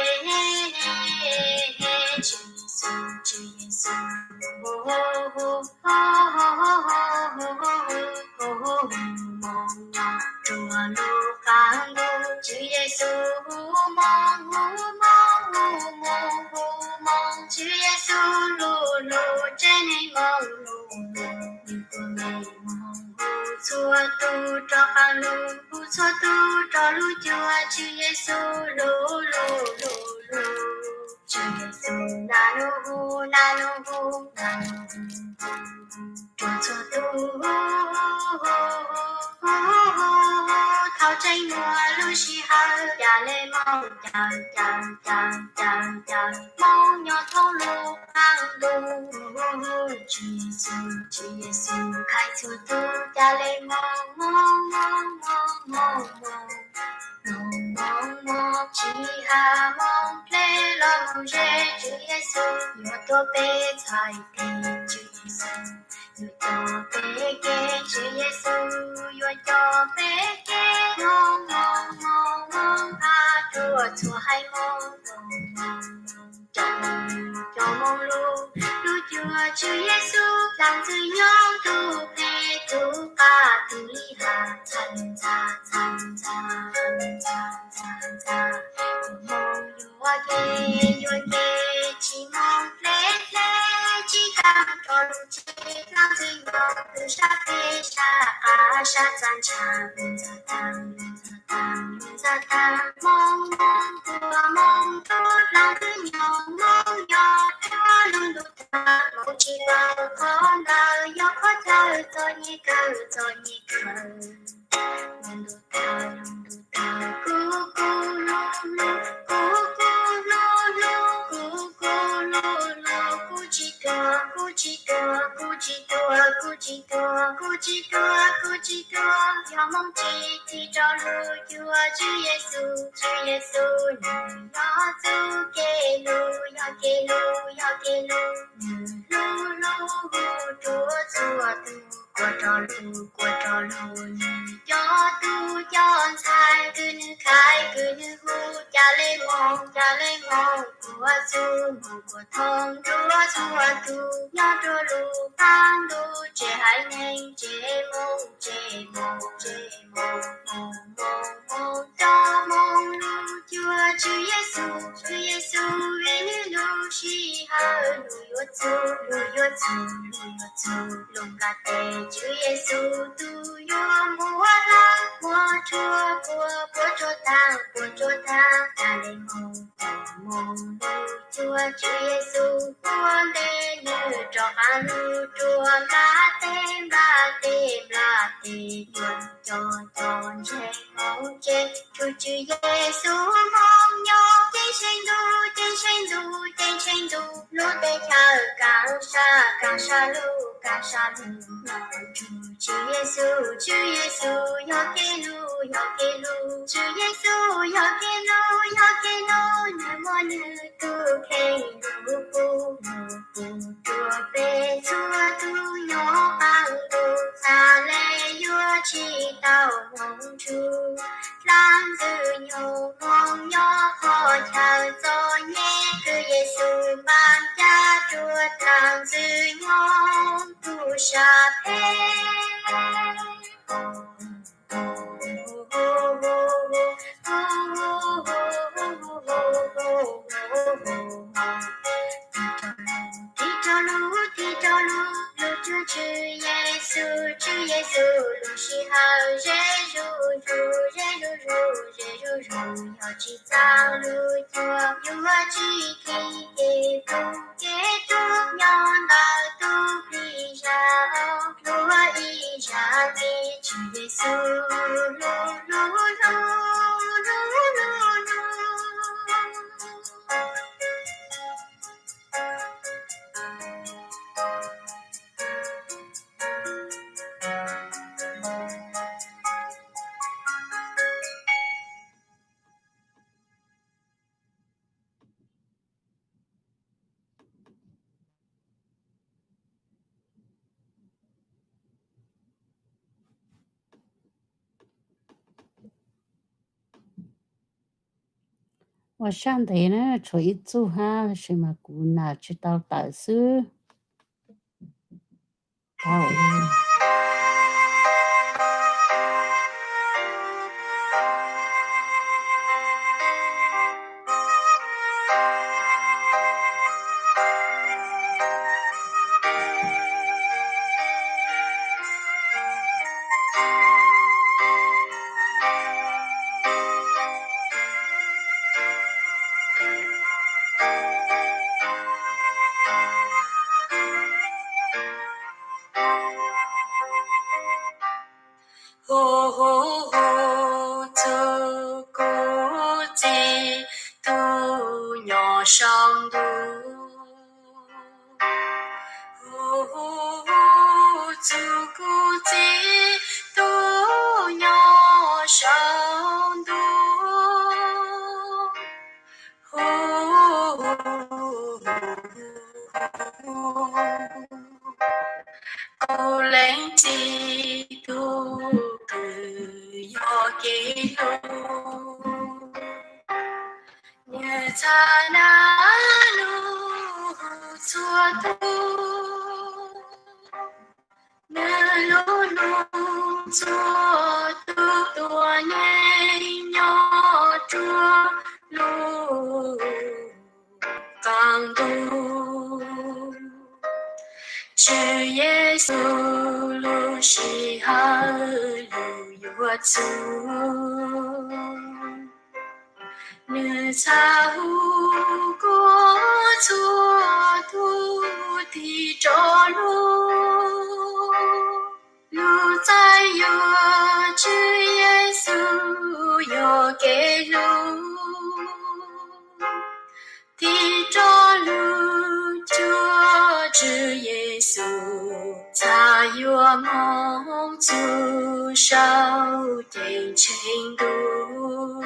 Tswv Yexus, Tswv Yexus, hu hu hu, hu hu hu, hu hu hu, hu hu hu, moog nyob rua lub qaab ntuj. Tswv Yexus, hu moog, hu moog, hu moog, hu moog. Tswv Yexus, lug lug tsev neeg moog lug lug, nwg tuaj moog hu txhua tug rov qaab lug, hu txhua tug rov lug cuag Tswv Yexus lug lug lug lug. Tswv Yexus, naj nub hu, naj nub hu, naj nub hu rua txhua tug, thaus tseem muaj lub sij hawm, ca le moog, ca ca ca ca ca moog nyob thoob lub qaab ntuj. Tswv Yexus, Tswv Yexus, khaiv txhua tug ca le moog, moog moog moog moog moog, moog moog moog, tsi has moog dleb los moog ze. Tswv Yexus yuav tuav peb txhais tes, Tswv Yexus yuav coj peb kev, Tswv Yexus yuav coj peb kev moog moog moog moog, has rua txhua haiv moog moog moog moog, coj moog lug lug cuag Tswv Yexus. Dlaag Ntxwg Nyoog tug phem tug qab tug li has, txhais ntxhais ntxhais ntxhais ntxhais ntxhais ntxhais, moog yuam kev yuam kev, tsi moog dleb dleb, tsi kaam rua lug tsev. Dlaag Ntxwg Nyoog tug sab peb sab qab sab txha ntsha, ntxhais taag ntxhais taag ntxhais taag, moog moog tuag moog tuag. Dlaag Ntxwg Nyoog moog nyob rua lub ntuj tag, moog tsi paub qhov ntawd yog qhov chaw txom nyem kawg, txom nyem kawg. Lub ntuj tag, lub ntuj tag, kuv kuv lug lug, kuv kuv lug lug, kuv kuv lug lug, kuv tsi tuag, kuv tsi tuag, kuv tsi tuag, kuv tsi tuag, kuv tsi tuag, kuv tsi tuag. Yog moog tsi tig rov lug cuag Tswv Yexus, Tswv Yexus, nwg yog txuj kev lug, yog kev lug, yog kev lug, nwg lug lug hu rua txhua tug, kuas rov lug, kuas rov lug, nwg cov tub cov ntxhais, kws nwg khaiv kws nwg hu, ca le moog, ca le moog, kuas txug moog kuas thoob rua txhua tug nyob rua lub qaab ntuj, tsev haiv neeg, tsev moog, tsev moog, tsev moog, moog moog moog, coj moog lug cuag Tswv Yexus, Tswv Yexus, vim nwg lub sij hawm lug yuav txug, lug yuav txug, lug yuav txug lub nplaj teb. Tswv Yexus tug yuav muab dlawb muab tshuaj, puab puab tsuaj taag, puab tsuaj taag, ca le moog, moog lug cuag Tswv Yexus, puab ntes nwg rov qaab lug rua nplaj teb, nplaj teb, nplaj teb, yuav coj cov ntseeg moog tsev. Tug Tswv Yexus moog nyob ceeb tsheej ntuj, ceeb tsheej ntuj, ceeb tsheej ntuj, lub teb chaws kaaj sab, kaaj sab lug, kaaj sab lug. Tug Tswv Yexus, Tswv Yexus yog kev lug, yog kev lug, Tswv Yexus yog kev lug, yog kev lug, nwg muab nwg tug kheej lug pub, lug pub rua peb txhua tug nyob qaab ntuj, txhad le yuav tsi tau moog tshua. Dlaag Ntxwg Nyoog moog nyob qhov chaw txom nyem, kws Yexus npaab caj rua Dlaag Ntxwg Nyoog tug sab peb. Tig rov lug, tig rov lug, lug cuag Tswv Yexus, Tswv Yexus, lub sij hawm ze zuj zus, ze zuj zus, ze zuj zus, yog tsi txav lug cuag, yuav tsi kis kev pum kev rug nyob ntawm tug plig zag, luag ib zag me Tswv Yexus lug lug lug lug lug lug. Ua sab ntev na, tshuav ib txuj hab, tab sis mas kuv nam tsis tau tawm xwb. Hu hu hu, txuj kuv txiv tub nyob saum ntuj. Hu hu hu, txuj kuv txiv tub nyob saum ntuj. Hu hu hu, kuv leej txiv tub twb yog kev hlub. Nws txhaj nab lug txhua tug, nws lub hlub txhua tug tuab neeg nyob rua lub qaab ntuj. Tswv Yexus lub sij hawm lug yuav txug, nws txhaj hu kuv txhua tug tig rau lug. Lug txais yuav Tswv Yexus yog kev hlub. Tig rau lug cuag Tswv Yexus txhaj yuav moog txug saum ceeb tsheej ntuj.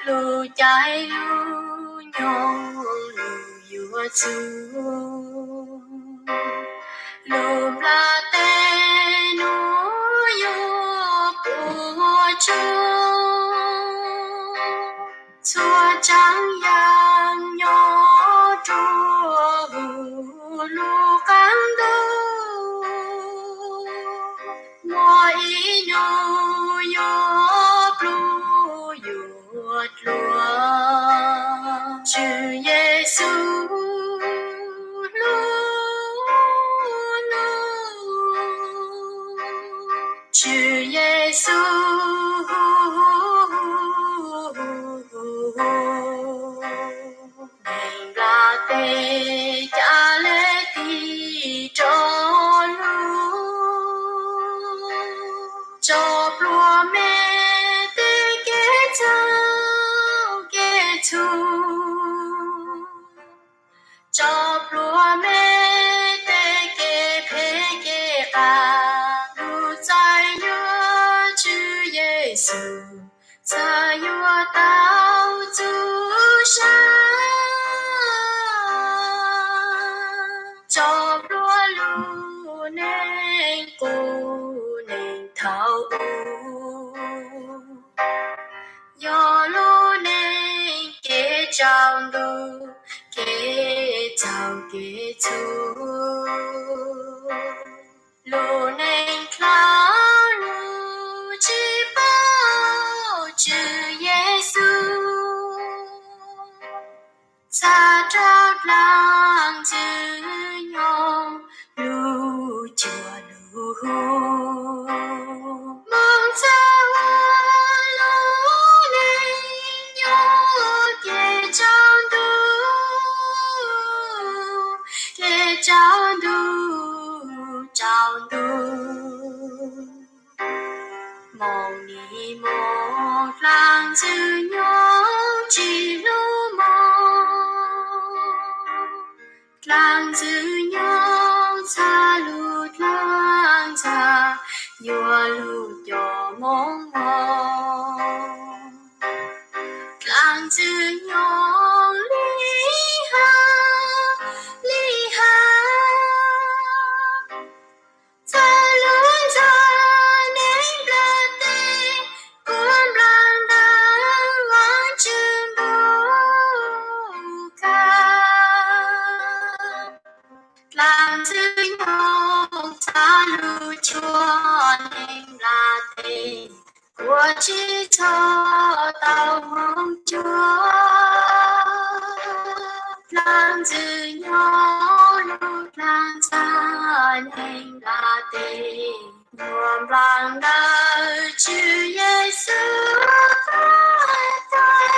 Lug caij lug nyoog lug yuav txug, lug nplaj teb nuav yuav puv tsuag. Txhua tsaab yaam nyob rua huv lub qaab ntuj, muaj ib nub yuav pluj yuav dluag. Tswv Yexus hlub lug, Tswv Yexus neeg nplaj teb ca le tig rau lug, tso pluag mej tej kev txhaum kev txhum, tso pluag mej tej kev phem kev qas. Lug txais yuav Tswv Yexus txhaj yuav tau txug sab, tso pluag lub neej qub neeg thaum ub, yog lub neej kev tsaus ntuj kev txhaum kev txhum. Lub neej dlhau lug tsi paub Tswv Yexus, txhaj rau dlaag Ntxwg Nyoog lug cuag lug hu. Moog txug ua lub neej nyob kev tsaus ntuj, kev tsaus ntuj tsaus ntuj. Moog nim moog dlaag Ntxwg Nyoog tsi lub moog, dlaag Ntxwg Nyoog txhaj lug dlaag ntxag yuav lug cov moov moog. Dlaag Ntxwg Nyoog li hab li hab, txhaj lug ntxag neeg nplaj teb kuas nplag ntawm Vaajtswv. Dlaab ntxwg nyob lub dlaab ntxhab neeg nplaj teb, nyuam nplaag ntawm Tswv Yexus taag tag.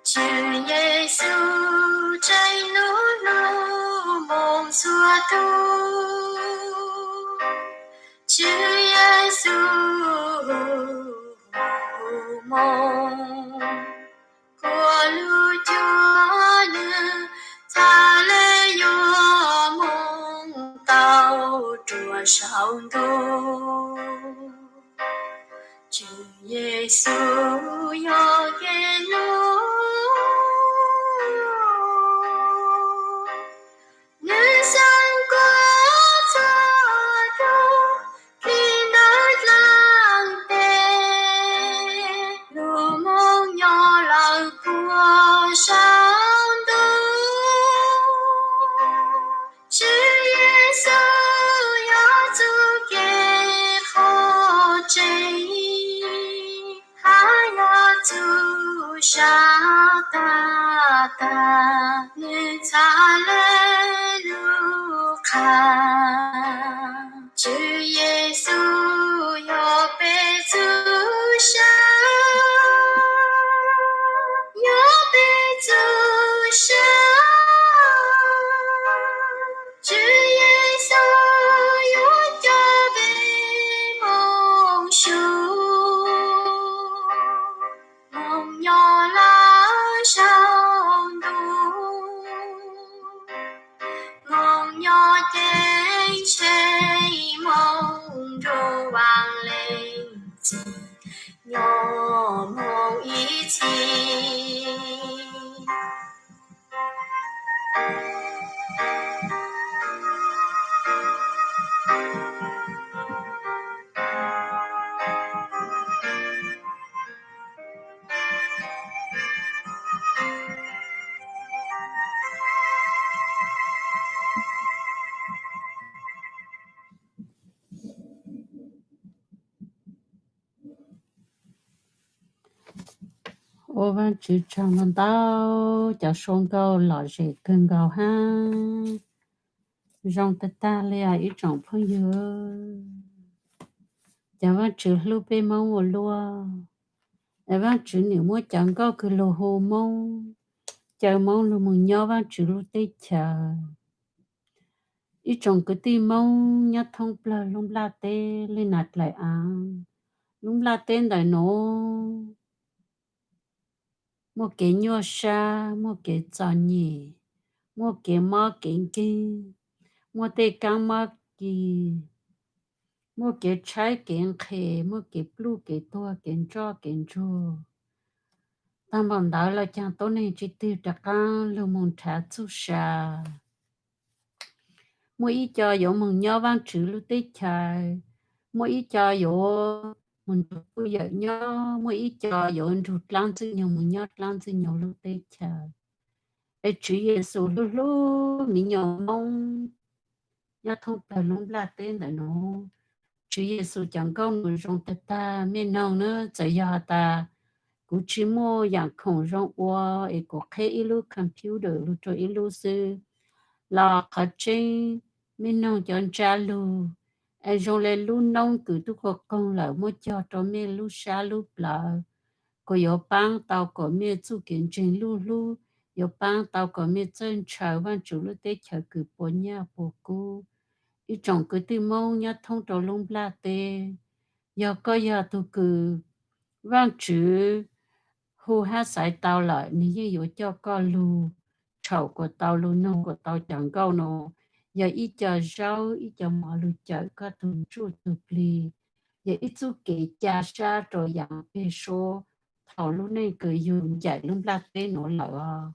Tswv Yexus tseem lug hlub moog txhua tug. Tswv Yexus hu moog, kuas lug cuag nwg txhad le yuav moog tau rua saum ntuj. Tswv Yexus yog kev hlub, nwg xaav kuas txhua tug kis ntawm dlaab teb lug moog nyob lawm puag saum ntuj. Tswv Yexus yog txuj kev qhov tseeb, hab yog txuj sa tag tag, nwg txhad le lug qha. Tswv Yexus yog peb txuj sa, yog peb txuj sa. Tswv Yexus yuav coj peb moog sug, moog nyob lawm saum ntuj, moog nyob ceeb tsheej, moog nrug Vaaj Leej Txiv nyob moog ib txhis. Ua Vaaj Tswv tsaug ntau ntau, cov sau nkauj lom zem kawg nkaus hab zoo tag tag li os ib tsoom phooj ywg. Cov Vaaj Tswv hlub peb Moob ua luaj, es Vaaj Tswv nwg muab cov nkauj kws lug hu Moob, caw Moob lug moog nyob Vaaj Tswv lub teb chaws. Ib tsoom kwv tij Moob nyob thoob plawg lub nplaj teb li nas dlaim aav, lub nplaj teb ntawm nuav muaj kev nyuaj sab, muaj kev txom nyem, muaj kev mob kev nkeeg, muaj tej kaab mob kis, muaj kev tshaib kev nqhes, muaj kev pluj kev tuag, kev ntsoj kev ntsuag. Taag npaum ntawd los caag tuab neeg tsi twg rov qaab lug moog nrhav txuj sa. Muaj ib co yuav moog nyob Vaaj Tswv lub teb chaws, muaj ib co yuav moog nrug puj yawm nyob, muaj ib co yuav nrug dlaab Ntxwg Nyoog moog nyob dlaab Ntxwg Nyoog lub teb chaws. Es Tswv Yexus hlub hlub miv nyuas Moob nyob thoob plawg lub nplaj teb ntawm nuav. Tswv Yexus cov nkauj nuav zoo tag tag, mej noog na, txawm yog has tas kuv tsi muaj yaam khoom zoo ua es kuv qheb ib lub computer lug rua ib lub xwb los qhov tseeb mej noog cov ntsa lug es zoo le lub noob kws tub qhuav qoog lawm muab cog rua mej lub sab lub plawv, kuas yuav paab tau kom mej txuj kev ntseeg luj hlub, yuav paab tau kom mej txawj ntshaw Vaajtswv lub teb chaws kws puas nyaj puas kub. Ib tsoom kwv tij Moob nyob thoob rua lub nplaj teb, yog koj yog tug kws Vaajtswv hu hab xaiv tau lawm, nwg yeej yuav coj koj lug tshaum kuas tau lug noog kuas tau cov nkauj nuav. Yog ib co zaub, ib co mov lug cawm koj tug ntsuj tug plig, yog ib txuj kev ca sab rua yaav peg suab thaum lub neej kws yug ncaim lub nplaj teb nuav lawm os.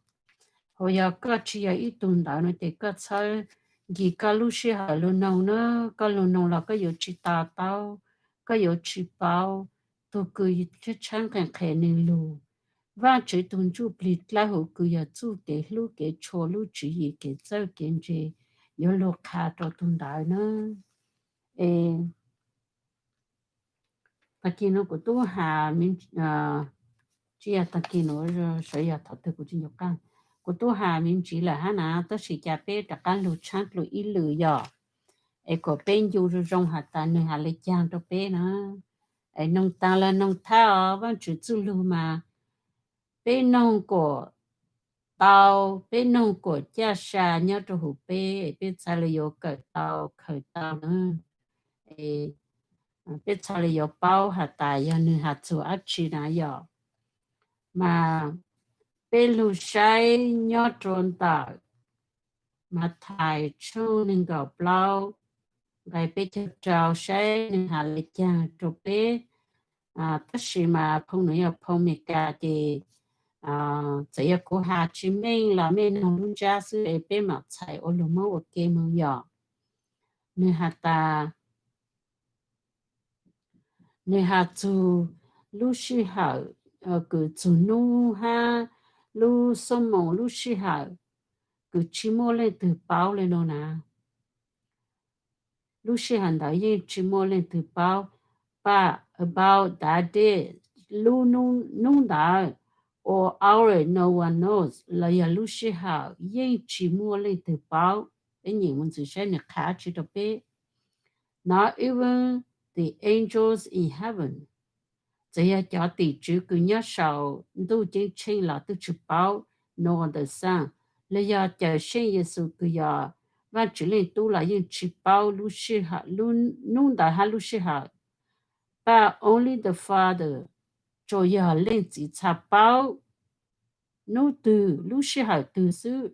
Hos yog koj tsi yog ib tug ntawd no ces koj txhawb nkim koj lub sij hawm lug noog na, koj lug noog los koj yuav tsi to taub, koj yuav tsi paub tug kws tshaib nqhes nqhes nwg lug. Vaajtswv tug ntsuj plig dlawb huv kws yog txuj kev hlub kev tshua lub tswv yim kev txawj kev ntse yuav lug qha rua tug ntawd na. Es tag kis no kuv tub has tsis yog tag kis no, sawv yog thaum twg kuv tsis nco qab. Kuv twb has me ntsis lawm hab na, tab sis cas peb rov qab lug tshaab dlua ib lwm yog, es kom peb ncu zoo zoo has tas nwg has le caag rau peb na. Es noog taag los noog thab os, Vaajtswv txuj lug mas peb noog kom tau, peb noog kom caj sa nyob rau huv peb, peb txhaj le yuav kawm tau khaws tau na. Peb txhaj le yuav paub has tas yog nwg has txug dab tsi na yog. Mas peb lug saib nyob rau ntawm Mathais tshooj neeg nkaum plaub nqai peb caug rau saib nwg has le caag rau peb. Tab sis mas phoo no yog phoo Amelikas ces txawm yog kuv has tsis meej los mej noog lub ntsab xwb es peb mam txhais ua lug Moob ua ke moog yog. Nwg has tas, nwg has txug lub sij hawm kws txug nub hab lub xuab moos lub sij hawm kws tsis muaj leej twg paub le no na. Lub sij hawm ntawd yeej tsis muaj leej twg paub, but about that day, lub nub ntawd, or hour no one knows, los yog lub sij hawm yeej tsis muaj leej twg paub. Peb nyeem mus ntxiv saib nwg qha dab tsi rau peb. Not even the angels in heaven, txawm yog cov tim tswv kws nyob saum ntuj ceeb tsheej los twb tsis paub, nor the Son, los yog Cawm Seej Yexus kws yog Vaajtswv Leej Tub los yeej tsis paub lub sij hawm, nub ntawd hab lub sij hawm. But only the Father, tsuas yog Leej Txiv txhaj paub nub twg lub sij hawm twg xwb.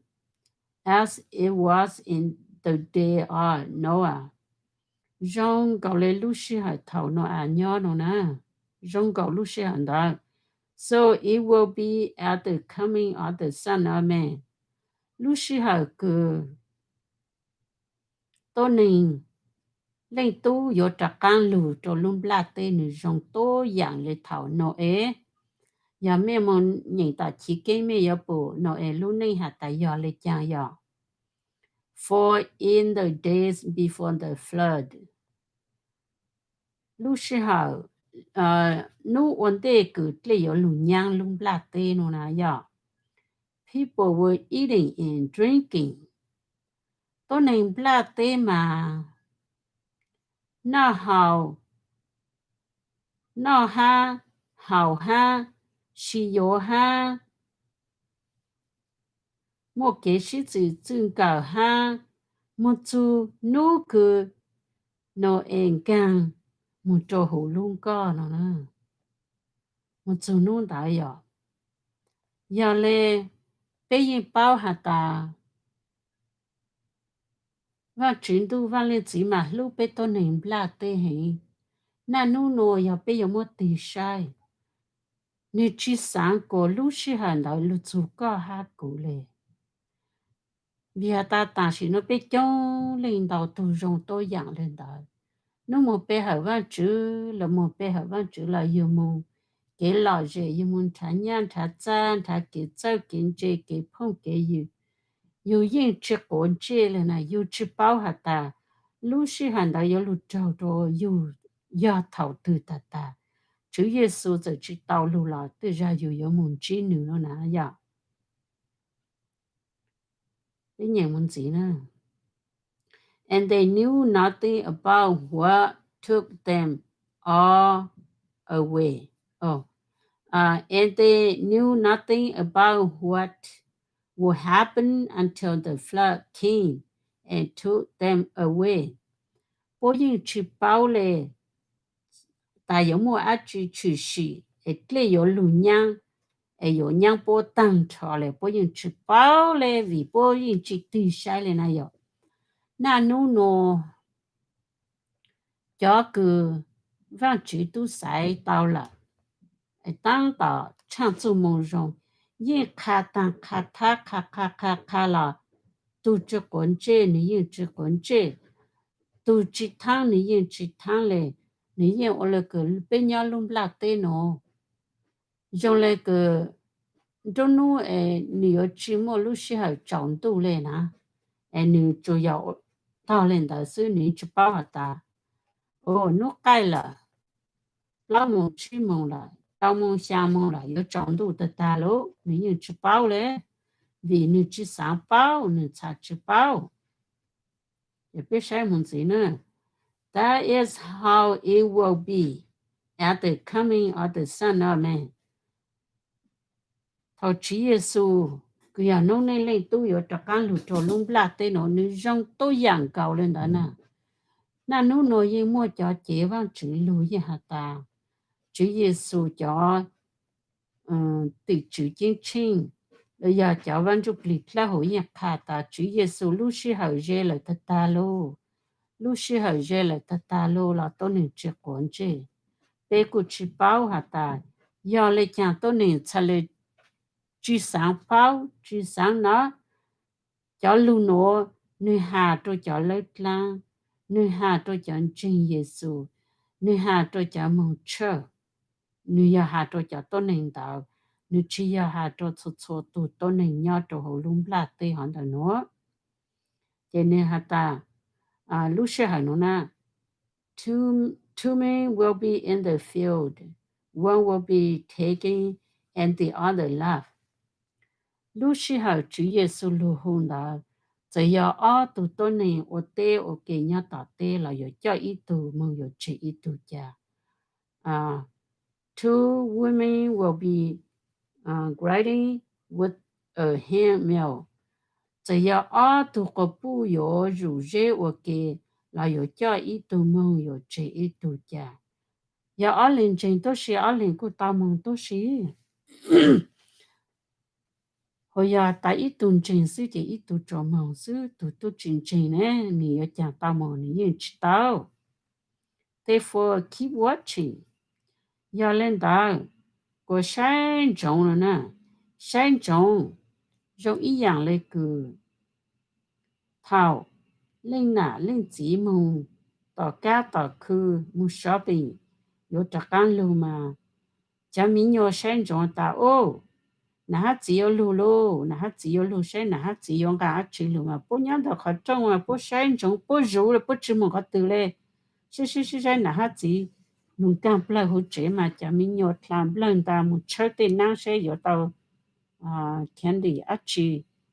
As it was in the day of Noah, zoo nkaus le lub sij hawm thaum Nau-as nyob no na, zoo nkaus lub sij hawm ntawd. So it will be at the coming of the Son of Man, lub sij hawm kws tuab neeg Leej Tub yuav rov qaab lug rau lub nplaj teb nwg zoo tuab yaam le thaum Nau-es. Yog mej moog nyeem tom Chiv Keeb mej yuav pum Nau-es lub neej has tas yog le caag yog. For in the days before the flood, lub sij hawm, nub ua ntej kws dlej yuav lug nyaab lub nplaj teb no na yog, people were eating and drinking. Tuab neeg nplaj teb mas noj haus, noj hab, haus hab, sib yuav hab, muaj kev sib txwv txwj nkawm hab, moog txug nub kws Nau-es nkaag moog rau huv lub nkoj no na. Moog txug nub ntawd yog, yog le peb yeej paub has tas Vaajtswv Ntuj Vaaj Leej Txiv mas hlub peb tuab neeg nplaj teb heev. Naj nub nua yog peb yuav muab tig saib, nwg tsis xaav kuas lub sij hawm ntawd lug txug koj hab kuv le. Vim has tas tam sim no peb coob leej ntau tug zoo tuab yaam le ntawd. Nub moog pe hawm Vaajtswv los moog pe hawm Vaajtswv los yug moog kev lom zem, yug moog nrhav nyaj nrhav txag, nrhav kev txawj kev ntse, kev phooj kev ywg, yug yeej tsi quav ntsej le na. Yug tsi paub has tas lub sij hawm ntawd yuav lug raug rua yug yog thaum twg tag tag. Tswv Yexus txawm tsi tau lug los tej zag yug yuav moog ntsib nwg no na yog. Peb nyeem mus ntxiv na. And they knew nothing about what took them all away. Oh, uh, and they knew nothing about what would happen until the flood came and took them away. Puab yeej tsis paub le tas yuav muaj dab tsi tshwm sim es dlej yuav lug nyaab es yuav nyaab puab taag nrho le, puab yeej tsis paub le vim puab yeej tsis tig saib le na yog. Naj nub nua cov kws Vaajtswv tub xaiv tau lawm, taab tom tshaaj txuj moo zoo, yeej qha taag qha thab qha qha qha qha los tug tsi quav ntsej nwg yeej tsi quav ntsej, tug tsi thaab nwg yeej tsi thaab le. Nwg yeej ua le kws peb nyob lub nplaj teb no zoo le kws nruab nub es nwg yuav tsi muaj lub sij hawm tsaus ntuj le na, es nwg tsuas yog tog le ntawd xwb, nwg tsi paub has tas, o, nub qaij lawm, plaub moos tsib moos lawm, rau moos xya moos los yuav tsaus ntuj tag tag lauj, nws yeej tsis paub li, vim nws tsis xav paub, nws txhaj tsis paub. Ces peb saib mus ntxiv na, that is how it will be at the coming of the Son of Man. Thaum Tswv Yexus kws yog noob neej leej tub yuav rov qaab lug rua lub nplaj teb nuav, nws zoo tuab yaam nkaus le ntawd na. Naj nub nuav yeej muaj cov cev Vaajtswv lug yeej has tas, Tswv Yexus cov tim tswv ceeb tsheej, yog cov Vaaj Ntsuj Plig dlawb huv yeej qha tas Tswv Yexus lub sij hawm ze lawm tag tag lug, lub sij hawm ze lawm tag tag lug los tuab neeg tsi quav ntsej. Peb kuj tsi paub has tas yog le caag tuab neeg txhaj le tsi xaav paub tsi xaav nov. Cov lug nuav nwg has rua cov lawb dlaab, nwg has rua cov ntseeg Yexus, nwg has rua cov moog tshawj, nwg yog has rua cov tuab neeg ntawd, nwg tsi yog has rua txhua txhua tug tuab neeg nyob rua huv lub nplaj teb hov ntawm nuav. Ces nwg has tas lub sij hawm nuav na, two men will be in the field, one will be taken and the other left. Lub sij hawm Tswv Yexus lug hu ntawd, txawm yog ob tug tuab neeg ua teb ua ke nyob tom teb los yuav coj ib tug moog yuav tseg ib tug ca. Two women will be grinding with a hammer. Txawm yog ob tug quas puj yuav zuj zeb ua ke los yuav coj ib tug moog yuav tseg ib tug ca. Yog ob leeg ntseeg tuab si ob leeg kuj tau moog tuab si. Ho yog tas ib tug ntseeg xwb ces ib tug tsuas moog xwb, tug tub tsi ntseeg ne, nwg yuav caag tau moog, nwg yeej tsi tau. Therefore keep watching. Yog le ntawd, kuas saib ntsoov no na, saib ntsoov zoo ib yaam le kws thaum leej nam leej txiv moog tom kab tom khw, moog shopping, yuav rov qaab lug mas cov miv nyuas saib ntsoov tas, o, nam hab txiv yuav lug lauj, nam hab txiv yuav lug, saib nam hab txiv yuav nqaa dab tsi lug mas puab nyob ntawm qhov rooj mas puab saib ntsoov puab zuv le puab tsi moog qhov twg le. Saib saib saib nam hab txiv moog nkaag plawg huv tsev mas cov miv nyuas dlha nplawg nta moog tshawb tej naab saib yuav tau candy dab tsi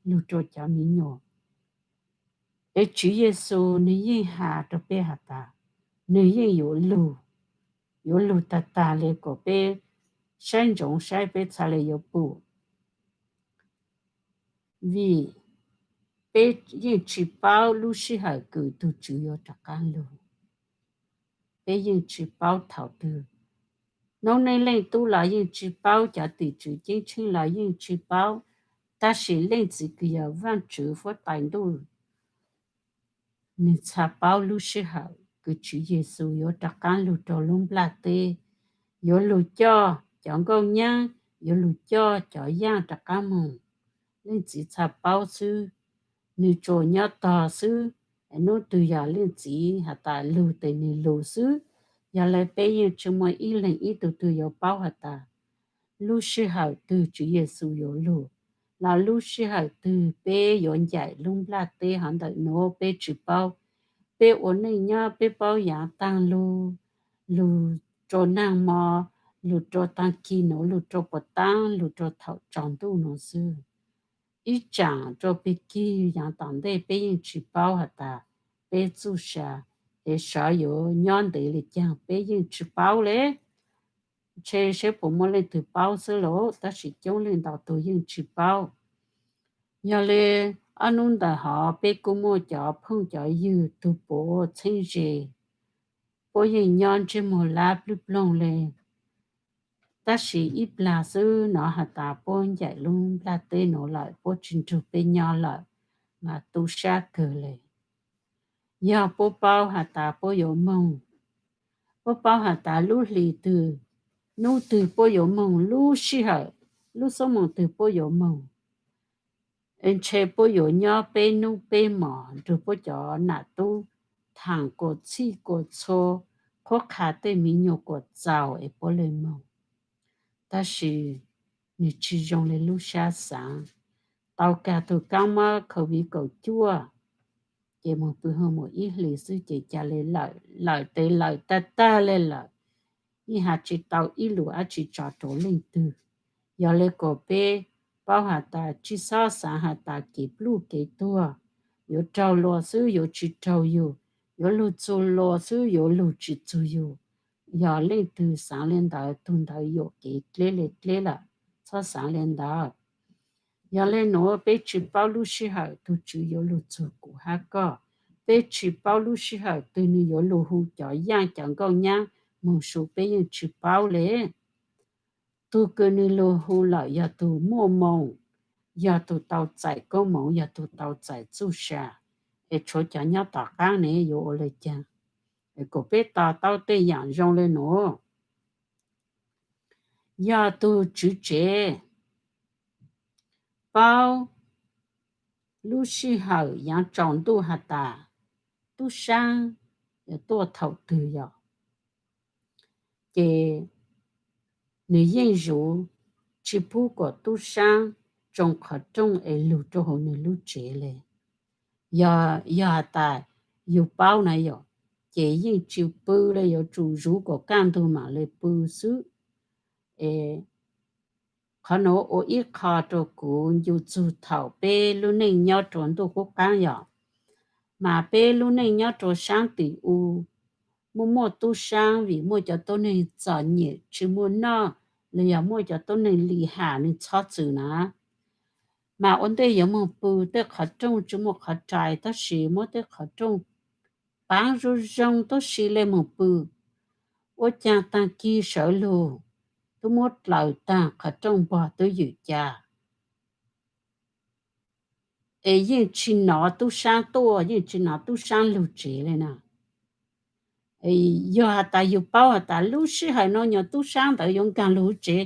lug rua cov miv nyuas. Es Tswv Yexus nwg yeej has rua peb has tas, nwg yeej yuav lug, yuav lug tag tag le kuas peb saib ntsoov saib peb txhaj le yuav pum. Vim peb yeej tsi paub lub sij hawm kws tug Tswv yuav rov qaab lug. Peb yeej tsi paub thaum twg. Noob neej leej tub los yeej tsi paub, cov tim tswv ceeb tsheej los yeej tsi paub, tab sis Leej Txiv kws yog Vaajtswv huab tais ntuj, nwg txhaj paub lub sij hawm kws Tswv Yexus yuav rov qaab lug rua lub nplaj teb, yuav lug coj cov nkauj nyaab, yuav lug coj cov yaaj rov qaab moog. Leej Txiv txhaj paub xwb, nwg tsuas nyob tog xwb. Nub twg yog Leej Txiv has tas lug tes nwg lug xwb. Yog le peb yeej tsi muaj ib leeg ib tug twg yuav paub has tas lub sij hawm twg Tswv Yexus yuav lug, los lub sij hawm twg peb yuav ncaim lub nplaj teb hov ntawm nuav peb tsi paub. Peb ua neej nyob peb paub yaav taag lug, lug rua naag mo, lug rua taag kis nuav, lug rua puas taab, lug rua thaum tsaus ntuj nuav xwb. Ib tsaam rua peg kig yaav tom ntej peb yeej tsi paub has tas peb txuj sa es sov yuav nyob ntev le caag peb yeej tsi paub le. Ntshe seb puas muaj leej twg paub xwb lauj, tab sis coob leej ntau tug yeej tsi paub. Yog le, ob nub ntawd hov peb kuj muaj cov phooj cov ywg tug puav txheeb ze, puab yeej nyob ntsej muag lab plwb ploog le. Tab sis ib plag xwb nov has tas puab ncaim lub nplaj teb nuav lawm, puab tsi nrug peb nyob lawm, mas tu sab kawg le. Yog puab paub has tas puab yuav moog, puab paub has tas lub hlis twg, nub twg puab yuav moog, lub sij hawm, lub xuab moos twg puab yuav moog, ntshe puab yuav nyob peb nub peb mos nrug puab cov nam tub thaam kuas txhij kuas txhua, qhuab qha tej miv nyuas kuas txaus es puab le moog. Tab sis nwg tsi zoo le lub sab xaav. Tau kag tug kaab mob COVID kaum cuaj, ces moog pw hwj mus ib hlis xwb ces ca le lawm, lawm tes lawm tag tag le lawm. yeej has tsis tau ib lus dab tsi tso rau leej twg. Yog le kom peb paub has tas tsis txhob xaav has tas kev pluj kev tuag yuav raug luag xwb yuav tsis raug yug, yuav lug txug luag xwb yuav lug tsis txug yug. Yog leej twg xaav le ntawd tug ntawd yuam kev dleb le dleb lawm, txhob xaav le ntawd. Yog le nuav peb tsis paub lub sij hawm tug Tswv yuav lug txug kuv hab koj, peb tsis paub lub sij hawm twg nwg yuav lug hu cov yaaj cov nkauj nyab moog su, peb yeej tsis paub le. Tug kws nwg lug hu lawm yog tug muaj moo, yog tug tau txais koob moov, yog tug tau txais txuj sa, es tshuav cov nyob tom qaab ne yuav ua le caag? Kom peb to taub tej yaam zoo le nuav. Yog tug tswv tsev paub lub sij hawm yaav tsaus ntuj has tas tub saab yuav tuaj thaum twg yog, ces nwg yeej zuv tsis pub kom tub saab tsoo qhov rooj es lug rau hauv nwg lub tsev le. Yog, yog has tas yug paub na yom, ces yeej tsis pw le, yuav tsum zuv kom kaj ntug mam le pw xwb. Es qhov nuav ua ib qho rau kuv ncu txug thaum peb lub neej nyob rua ntuj qub qaab yom. Mas peb lub neej nyob rua saab tim u muaj muaj tub saab vim muaj cov tuab neeg txom nyem tsis muaj noj, los yog muaj cov tuab neeg lim ham nwg txhob txwm na. Mas ua ntej yuav moog pw tej qhov rooj tsis muaj qhov rais tab sis muab tej qhov rooj paab zoo zoo tub si le moog pw. Ua caag taag kig sawv lug, tub muab dlaws taag qhov rooj npog tub ywm ca, es yeej tsis nov tub saab tuaj, yeej tsis nov tub saab lug tsev le na. Yog has tas yug paub has tas lub sij hawm nuav nyuag tub saab ntawd yuav nkaag lug tsev,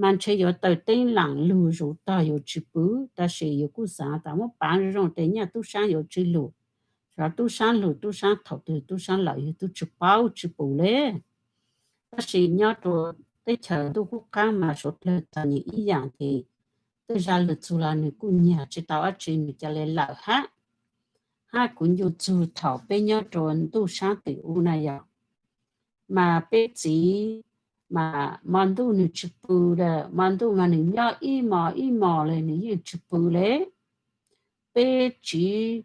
mas ntshe yuav taws teeb laam lug zuv tog yuav tsis pw. Tab sis yug kuj xaav tas muab pav zoo zoo tes nyaj tub saab yuav tsis lug. Tub saab lug, tub saab thaum twg tub saab lawm yug tub tsis paub tsis pum le. Tab sis nyob rua teb chaws ntuj qub qaab mas suav dlawg txom nyem ib yaam ces tej zag lug txug los nwg kuj nyag tsis tau dab tsi, nwg ca le lawm hab. Hab kuv ncu txug thaum peb nyob rua ntuj saab tim u na yog, mas peb txiv mas mo ntuj nwg tsis pw le, mo ntuj mas nwg nyob ib mos ib mos le nwg yeej tsis pw le. Peb tsiv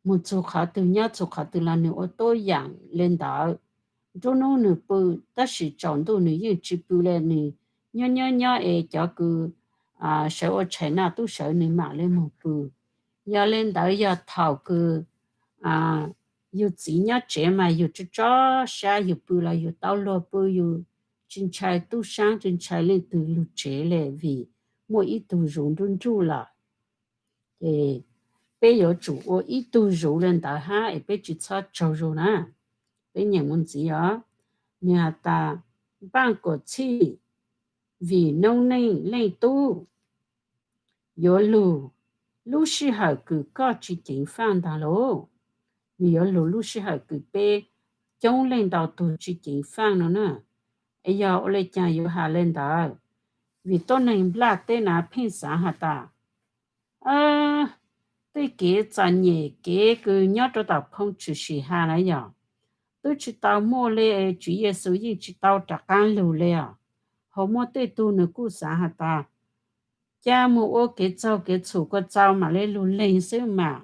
moog txug qhov twg nyob txug qhov twg los nwg ua tuab yaam le ntawd. Nruab nub nwg pw, tab sis tsaus ntuj nwg yeej tsis pw le, nwg nyob nyob nyob es cov kws sawv ua tshais naj tub sawv nwg mam le moog pw. Yog le ntawd yog thaum kws yug txiv nyob tsev mas yug tso tso sab, yug pw los yug tau luag pw, yug tsis ntshai tub saab tsis ntshai leej twg lug tsev le vim muaj ib tug zuv nruj nruj lawm. Ces peb yuav tsum ua ib tug zuv le ntawd hab es peb tsis txhob tsaug zug na. Peb nyeem mus ntxiv os. Nwg has tas, npaaj kuam txhij vim noob neej leej tub, yuav lug lub sij hawm kws koj tsis ceev faaj ntaag lauj. Nwg yuav lug lub sij hawm kws peb coob leej ntau tug tsis ceev faaj no na. Es yog ua le caag yuav has le ntawd? Vim tuab neeg nplaj teb na pheej xaav has tas tej kev txom nyem kev kws nyob rua tom phoo tshwm sim has na yog, twb tsis tau muaj le, Tswv Yexus yeej tsis tau rov qaab lug le os. Ho muaj tej tug nwg kuj xaav has tas ca moog ua kev txaug kev txhum kua txaug mam le lug leeg xwb mas.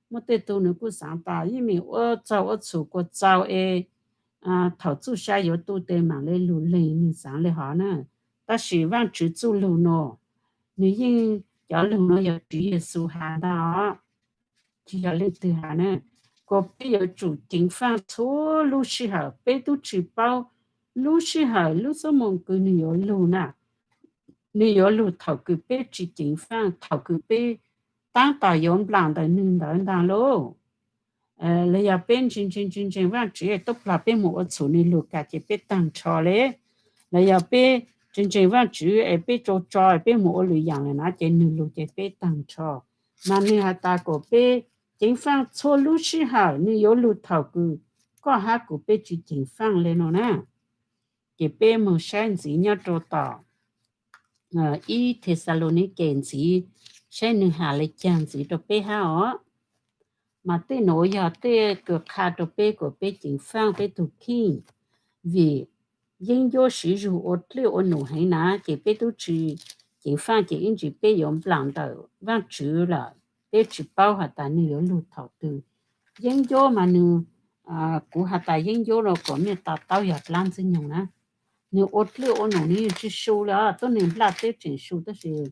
Muaj tej tug nwg kuj xaav tas yeej meem ua txaug ua txhum kua txaug es thaum txuj sa yuav tu tes mam le lug leeg, nwg xaav le hov na. Tab sis Vaajtswv txuj lug nuav, nwg yeej, cov lug nuav yog Tswv Yexus has ntag os, tsis yog leej twg has na. Kuas peb yuav tsum ceev faaj txhua lub sij hawm, peb tub tsis paub lub sij hawm lub xuab moos kws nwg yuav lug na. Nwg yuav lug thaum kws peb tsis ceev faaj, thaum kws peb taab tom yuav nplaam ntawm nwg ntawd ntaag lauj. Los yog peb ntseeg ntseeg ntseeg ntseeg Vaajtswv tuab plag peb moog ua txhum nwg lug kam ces peb taag nrho le. Los yog peb ntseeg ntseeg Vaajtswv es peb tso tso peb moog ua lwm yaam lawm na ces nwg lug ces peb taag nrho. Mas nwg has tas kuas peb ceev faaj txhua lub sij hawm, nwg yuav lug thaum kws koj hab kuv peb tsis ceev faaj le no na. Ces peb moog saib ntxiv nyob rua tom ib Thexalaunikes ntxiv, saib nwg has le caag ntxiv rua peb hab os. Mas tej nuav yog tej kws qha rua peb kuas peb ceev faaj peb tug kheej, vim yeeb ncuab siv zug ua dlej ua num heev na, ces peb tub tsis ceev faj ces ib ntsis peb yuav nplam ntawm Vaajtswv lawm, peb tsis paub has tas nwg yuav lug thaum twg. Yeeb ncuab mas nwg, kuv has tas yeeb ncuab los kom mej to taub yog dlaab Ntxwg Nyoog na, nwg ua dlej ua num nwg yeej tsi su le, tuab neeg nplaj teb tseem su tab sis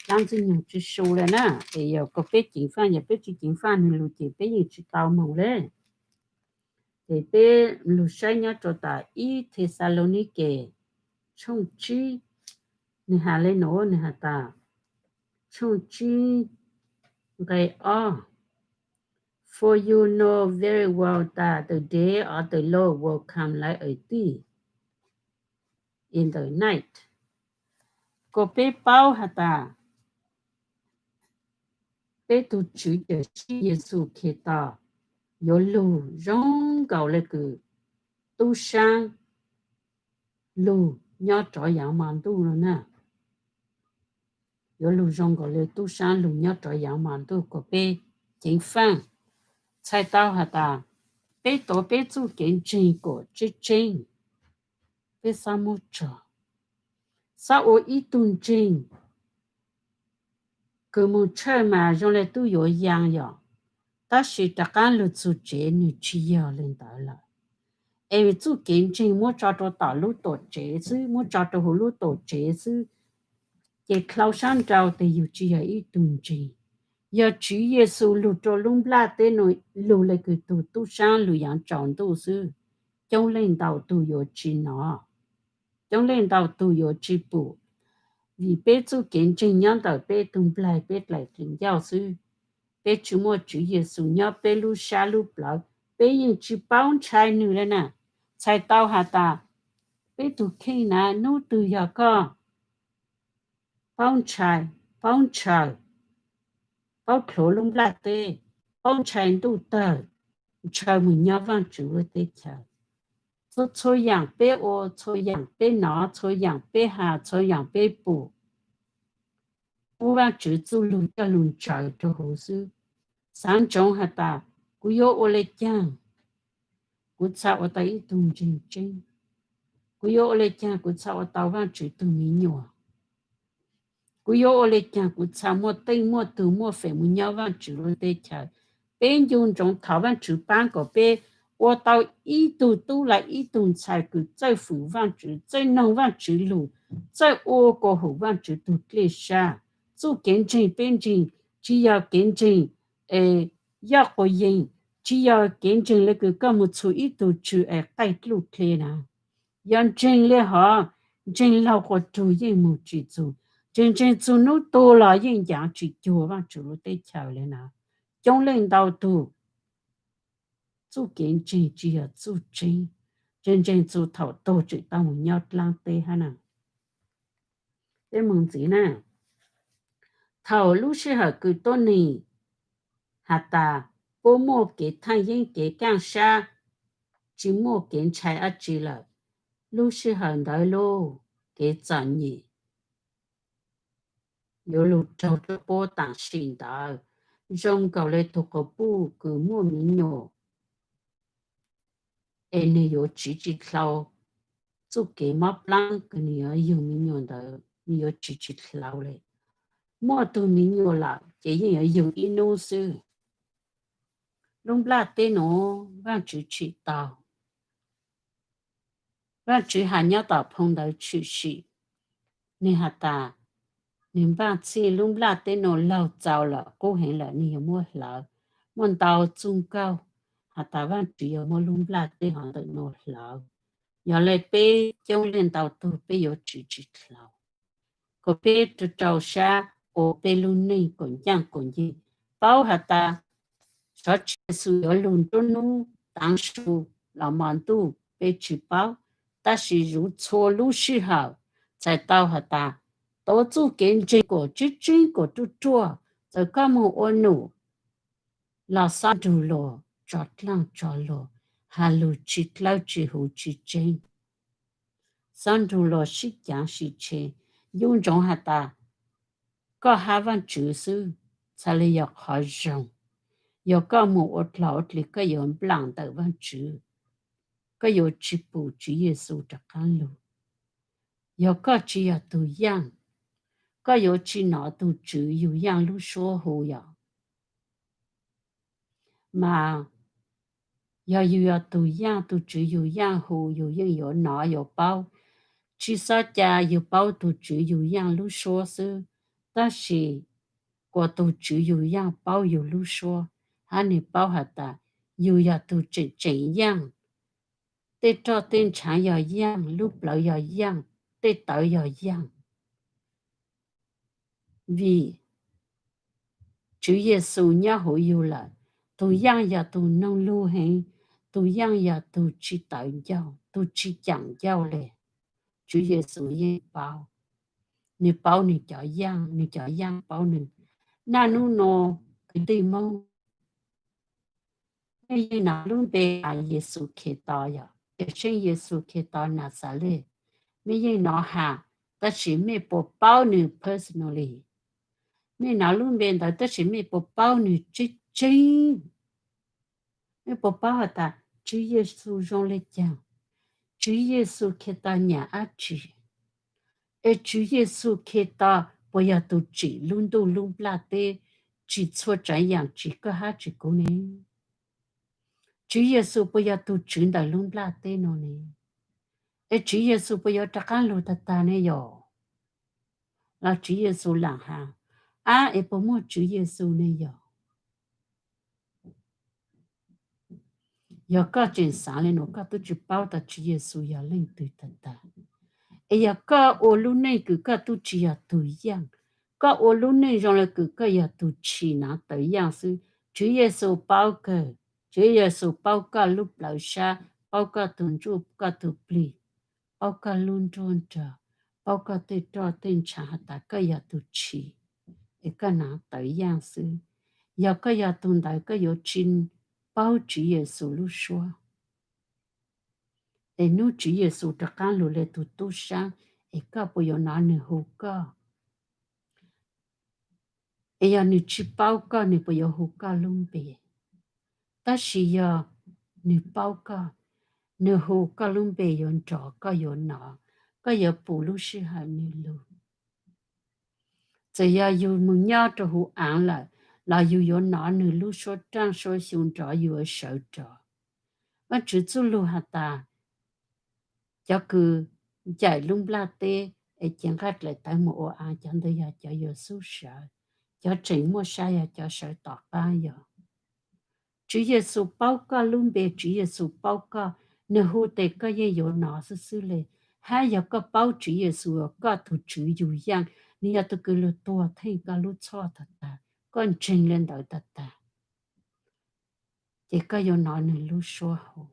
dlaab Ntxwg Nyoog tsi su le na. Ces yog kom peb ceev faj, yog peb tsi ceev faj nwg lug ces peb yeej tsi tau moog le. Ces peb lug saib nyob rua tas ib Thexalaunikes tshooj tsib, nwg has le nuav, nwg has tas, tshooj tsib nqe ob, For you know very well that the day of the Lord will come like a thief in the night. Kom peb paub has tas peb tug Tswv Cawm Seej Yexus Khetos yuav lug zoo nkaus le kws tub saab lug nyob rov yaav mo ntuj no na. Yuav lug zoo nkaus le tub saab lug nyob rov yaav mo ntuj, kom peb ceev faj. Txhais tau has tas peb tuav peb txuj kev ntseeg kom tseeb tseeb, peb xaab muab tso, xaab ua ib tug ntseeg kws moog tshawj mas zoo le tub yuav yaa yom, tab sis rov qaab lug txug tsev nwg tsi yog le ntawd lawm. Es txuj kev ntseeg muab tso rua tom lub tuam tsev xwb, muab tso rua huv lub tuam tsev xwb, ces dlhau sab nrau tes yug tsi yog ib tug ntseeg. Yog Tswv Yexus lug rua lub nplaj teb nuav lug le kws tug tub saab lug yaav tsaus ntuj xwb, coob leej ntau tug yuav tsi nov, coob leej ntau tug yuav tsi pum, vim peb txuj kev ntseeg nyob ntawm peb tug nplaig peb dlaim dlaim ncauj xwb. Peb tsi muaj Tswv Yexus nyob peb lub sab lub plawv, peb yeej tsi paub ntshai nwg le na. Txhais tau has tas peb tug kheej na, nub twg yog koj paub ntshai, paub ntshaw, paub dlhuav lub nplaj teb, paub ntshai ntuj tawg, ntshaw moog nyob Vaajtswv lub teb chaws. Txhua txhua yaam peb ua, txhua yaam peb nov, txhua yaam peb has, txhua yaam peb pum, pub Vaajtswv txuj lug coj lug ntsawv rua huv xwb. Xaav ntsoov has tas kuv yuav ua le caag kuv txhad ua tau ib tug ntseeg tseeb? Kuv yuav ua le caag kuv txhad ua tau Vaajtswv tug mi nyuam? Kuv yuav ua le caag kuv txhad muaj teej muaj tug muaj feem moog nyob Vaajtswv lub teb chaws? Peb ncu ntsoov thov Vaajtswv paab kom peb ua tau ib tug tub los ib tug ntxhais kws txawj fwm Vaajtswv, txawj noog Vaajtswv lug, txawj ua kuas hum Vaajtswv tug dlej sab. Txuj kev ntseeg peb ntseeg tsi yog kev ntseeg yoj quas yeeg, tsi yog kev ntseeg le kws koj moog txhum ib tug tswv es qaij dluj dlej na. Yog ntseeg le hov, ntseeg laug quas rug yeej moog tsi txug, ntseeg ntseeg txug nub tuag los yeej ncaav tsi cuag Vaajtswv lub teb chaws le na. Coob leej ntau tug txuj kev ntseeg tsi yog txuj tseeb, ntseeg ntseeg txug thaum tuag tseem tau moog nyob dlaab teb hab na. Peb moog ntxiv na, thaum lub sij hawm kws tuab neeg has tas puab muaj kev thaaj yeeb kev kaaj sab, tsi muaj kev ntshai dlaab tsi lawm, lub sij hawm ntawd lub kev txom nyem yuav lug raug rua puab taam sim ntawd, zoo nkaus le tug quas puj kws muaj mi nyuam es nwg yuav tsiv tsi dlhau, txuj kev mob plaab kws nwg yuav yug mi nyuam ntawd nwg yuav tsiv tsi dlhau le. Muaj tug mi nyuam lawm ces yeej yuav yug ib nub xwb. Lub nplaj teb nuav Vaajtswv tsim tau, Vaajtswv has nyob tom phoo ntawv tshwm sim, nwg has tas nwg npaaj txhij lub nplaj teb nuav laug txaus lawm, qub heev lawm, nwg yuav muab hlawv. Muaj ntau txuj nkauj has tas Vaajtswv yuav muab lub nplaj teb hov ntawm nuav hlawv. Yog le peb coob leej ntau tug peb yuav tsiv tsi dlhau, kom peb rua rau sab ua peb lub neej kom ncaaj kom ncig. Paub has tas Tswv Yexus yuav lug nruab nub taav su los mo ntuj peb tsi paub, tab sis zuv txhua lub sij hawm txhais tau has tas tuav txuj kev ntseeg kom tseeb tseeb kom ruaj ruaj, txawm koj moog ua num los xob nrug luas, tso dlaaj tso luas, has lug tsi dlawb tsi huv tsi tseeb, xob nrug luas sib caav sib tshe, ncu ntsoov has tas koj hab Vaajtswv xwb txhaj le yog qhov zoo. Yog koj moog ua dlog ua dlig koj yuav nplaam ntawm Vaajtswv, koj yuav tsis pum Tswv Yexus rov qaab lug. Yog koj tsis yog tug yaaj, koj yuav tsis nov tug Tswv yug yaaj lub suab hu yom. Mas yog yug yog tug yaaj, tug Tswv yug yaaj hu, yug yeej yuav nov yuav paub. Tsis xob ca yug paub tug Tswv yug yaaj lub suab xwb, tab sis kuas tug Tswv yug yaaj paub yug lub suab, hab nwg paub has tas yug yog tug tseem tseem yaaj, tej roj tej ntshaav yog yaaj, lub plawv yog yaaj, tej tawv yog yaaj. Vim Tswv Yexus nyob huv yug lawm. Tug yaaj yog tug noog lug heev, tug yaaj yog tug tsis tawv ncauj, tug tsis caam ncauj le. Tswv Yexus yeej paub. Nwg paub nwg cov yaaj, nwg cov yaaj paub nwg. Naj nub nua, kwv tij Moob, mej yeej nov lub npe has Yexus Khetos yog Yawm Seej Yexus Khetos Naxales. Mej yeej nov has, tab sis mej puas paub nwg personally? Mej nov lub npe ntawd tab sis mej puas paub nwg tseeb tseeb? Mej puas paub has tas Tswv Yexus zoo le caag? Tswv Yexus Khetos nyam dab tsi? Es Tswv Yexus Khetos puas yog tug tsim lub ntuj lub nplaj teb, tsim txhua tsav yaam tsim koj hab tsim kuv ne? Tswv Yexus puas yog tug tswv ntawm lub nplaj teb no ne? Es Tswv Yexus puas yuav rov qaab lug tag tag ne yog? Los Tswv Yexus laam has, ab, es puas muaj Tswv Yexus ne yog? Yog koj tseem xaav le nuav, koj tub tsis paub tas Tswv Yexus yog leej twg tag tag. Es yog koj ua lub neej kws koj tub tsis yog tug yaaj, koj ua lub neej zoo le kws koj yog tug tshis naav tawv yaaj xwb, Tswv Yexus paub kawg. Tswv Yexus paub koj lub plawv sab, paub koj tug ntsuj koj tug plig, paub koj lub nruab nrog, paub koj tej roj tej ntshaav has tas koj yog tug tshis, es koj naav tawv yaaj xwb. Yog koj yog tug ntawd koj yuav tsis paub Tswv Yexus lub suab. Es nub Tswv Yexus rov qaab lug le tug tub saab, es koj puas yuav nov nwg hu koj? Es yog nwg tsis paub koj, nwg puas yuav hu koj lub npe? Tab sis yog nwg paub koj, nwg hu koj lub npe yuav nrov, koj yuav nov, koj yuav pum lub sij hawm nwg lug. Txawm yog yug moog nyob rua huv aav lawm los yug yuav nov nwg lub suab raaj suab xyu nrov, yug yuav sawv rov. Vaajtswv txuj lug has tas, cov kws ncaim lub nplaj teb es cev nqaj dlaim tawv moog ua aav, cov ntawd yog cov yuav xub sawv. Cov tseem muaj sab yog cov sawv tom qab yog. Tswv Yexus paub koj lub npe, Tswv Yexus paub koj, nwg hu tes koj yeej yuav nov xwb xwb le. Hab yog koj paub Tswv Yexus ua koj tug tswv yug yaaj, nwg yog tug kws lug tuag theej koj lub txhoj tag tag, koj ntseeg le ntawd tag tag, ces koj yuav nov nwg lub suab hu.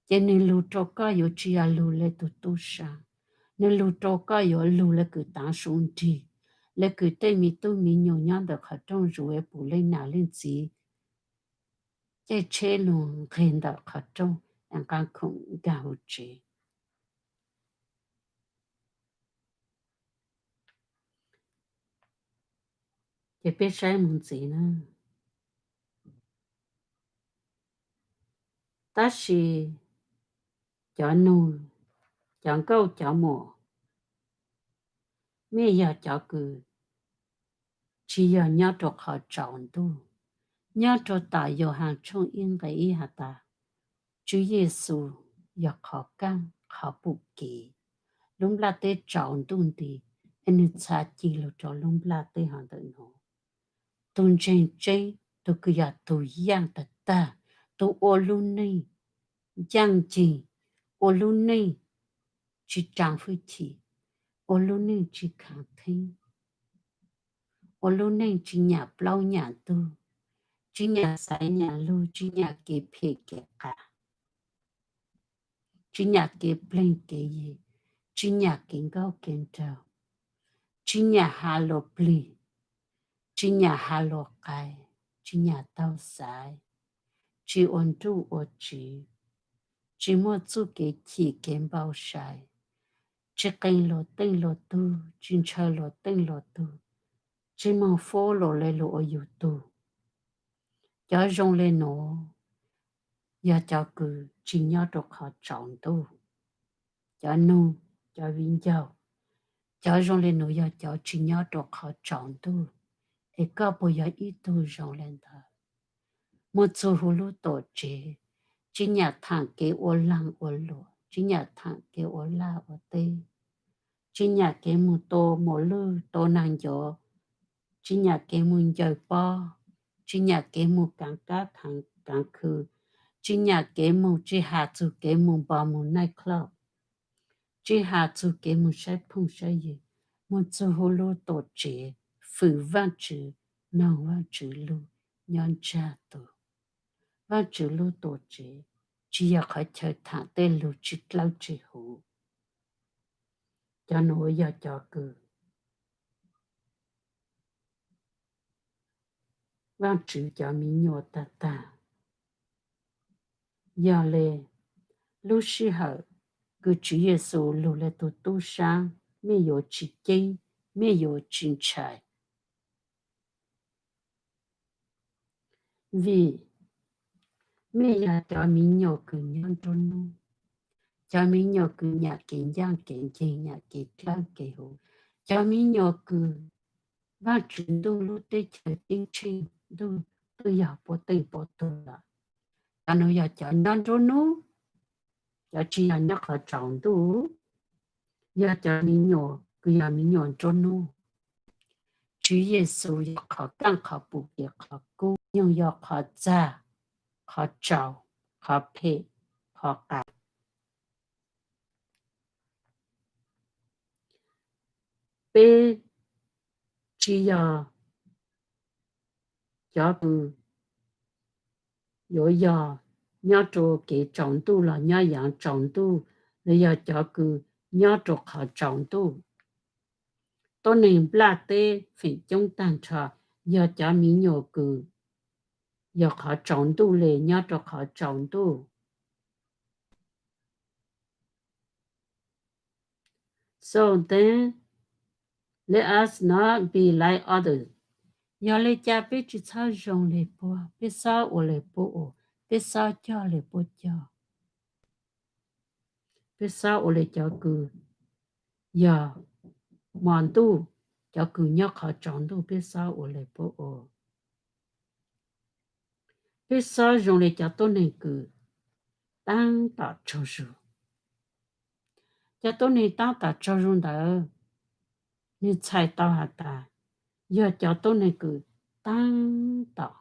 Ces nwg lug rua koj yuav tsis yog lug le tug tub saab, nwg lug rua koj yuav lug le kws taav su nrig, le kws tej me tub me nyuam nyob ntawm qhov rooj zuv es pum leej nam leej txiv caij tsheb lug nqeg ntawm qhov rooj es nqaa khoom nkaag huv tsev. Ces peb saib moog ntxiv na. Tab sis cov nug, cov nkauj cov muam, mej yog cov kws tsis yog nyob rua qhov tsaus ntuj. Nyob rua tom Yauhaas tshooj ib nqe ib has tas, Tswv Yexus yog qhov kaaj qhov pum kev. Lub nplaj teb tsaus ntuj nti, es nwg txha ci lug rua lub nplaj teb hov ntawm nuav. Tug ntseeg tseeb, tug kws yog tug yaaj tag tag, tug ua lub neej ncaaj nceeg, ua lub neej tsis raag fwj chim, ua lub neej tsis khaav theeb, ua lub neej tsis nyam plaub nyam ntug, tsis nyam xaiv nyam lug, tsis nyam kev phem kev qas, tsis nyam kev pleeg kev yig, tsis nyam kev nkauj kev nraug, tsis nyam has luas plig, tsis nyam has luas qaiv, tsis nyam taug xaiv, tsis ua nruj ua tsiv, tsis muaj txuj kev chim kev npau sai, tsis qee luas teej luas tug, tsis ntshaw luas teej luas tug, tsis moog fuab luas le luas ua yug tug. Cov zoo le nuav, yog cov kws tsis nyob rau qhov tsaus ntuj. Cov nug, cov viv ncaus, cov zoo li nus yog cov tsis nyob rau qhov tsaus ntuj, es koj puas yog ib tug zoo li ntawd? Muaj txuj hu lub tuam tsev, tsis nyam thaam kev ua laag ua luam, tsis nyam thaam kev ua laj ua teb, tsis nyam kev moog tua muas lwj tua naag ncuav, tsis nyam kev moog ncaws pob, tsis nyam kev moog kaav kab kaav khw, tsis nyam kev moog, tsis has txug kev moog npo moog night club, tsis has txug kev moog saib phooj saib ywg, muaj txuj hu lub tuam tsev, fwm Vaajtswv, noog Vaajtswv lug, nyob ntsag tug. Vaajtswv lub tuam tsev tsis yog qhov chaw thaam tej lug tsis dlawb tsis huv. Cov nuav yog cov kws Vaajtswv cov miv nyuas tag tag. Yog le, lub sij hawm kws Tswv Yexus lug le tug tub saab, mej yuav tsis ceeb, mej yuav tsis ntshai, vim mej yog cov miv nyuas kws nyob nruab nub, cov miv nyuas kws nyam kev ncaaj kev nceeg, nyam kev dlawb kev huv, cov miv nyuas kws Vaajtswv ntuj lub teb chaws ceeb tsheej ntuj twb yog puab teej puab tug lawm. Cov nuav yog cov nyob nruab nub, cov tsis yog nyob qhov tsaus ntuj, yog cov miv nyuas kws yog miv nyuas nruab nub. Tswv Yexus yog qhov kaaj qhov pum kev qhov kub, nyoog yog qhov txag, qhov tsaus, qhov phem, qhov qas. Peb tsis yog cov kws yuav yog nyob rau kev tsaus ntuj los nyob yaav tsaus ntuj, los yog cov kws nyob rau qhov tsaus ntuj. Tuab neeg nplaj teb feem coob tag nrho yog cov miv nyuas kws yog qhov tsaus ntuj le nyob rau qhov tsaus ntuj. So then, let us not be like others. Yog le caag peb tsis txhob zoo le puab, peb xob ua le puab ua, peb xob coj le puab coj. Peb xob ua le cov kws yog mos ntuj, cov kws nyob qhov tsaus ntuj, peb xob ua le puab ua. Peb xob zoo le cov tuab neeg kws taab tom tsaug zug. Cov tuab neeg taab tom tsaug zug ntawd, nwg txhais tau has tas yog cov tuab neeg kws taab tom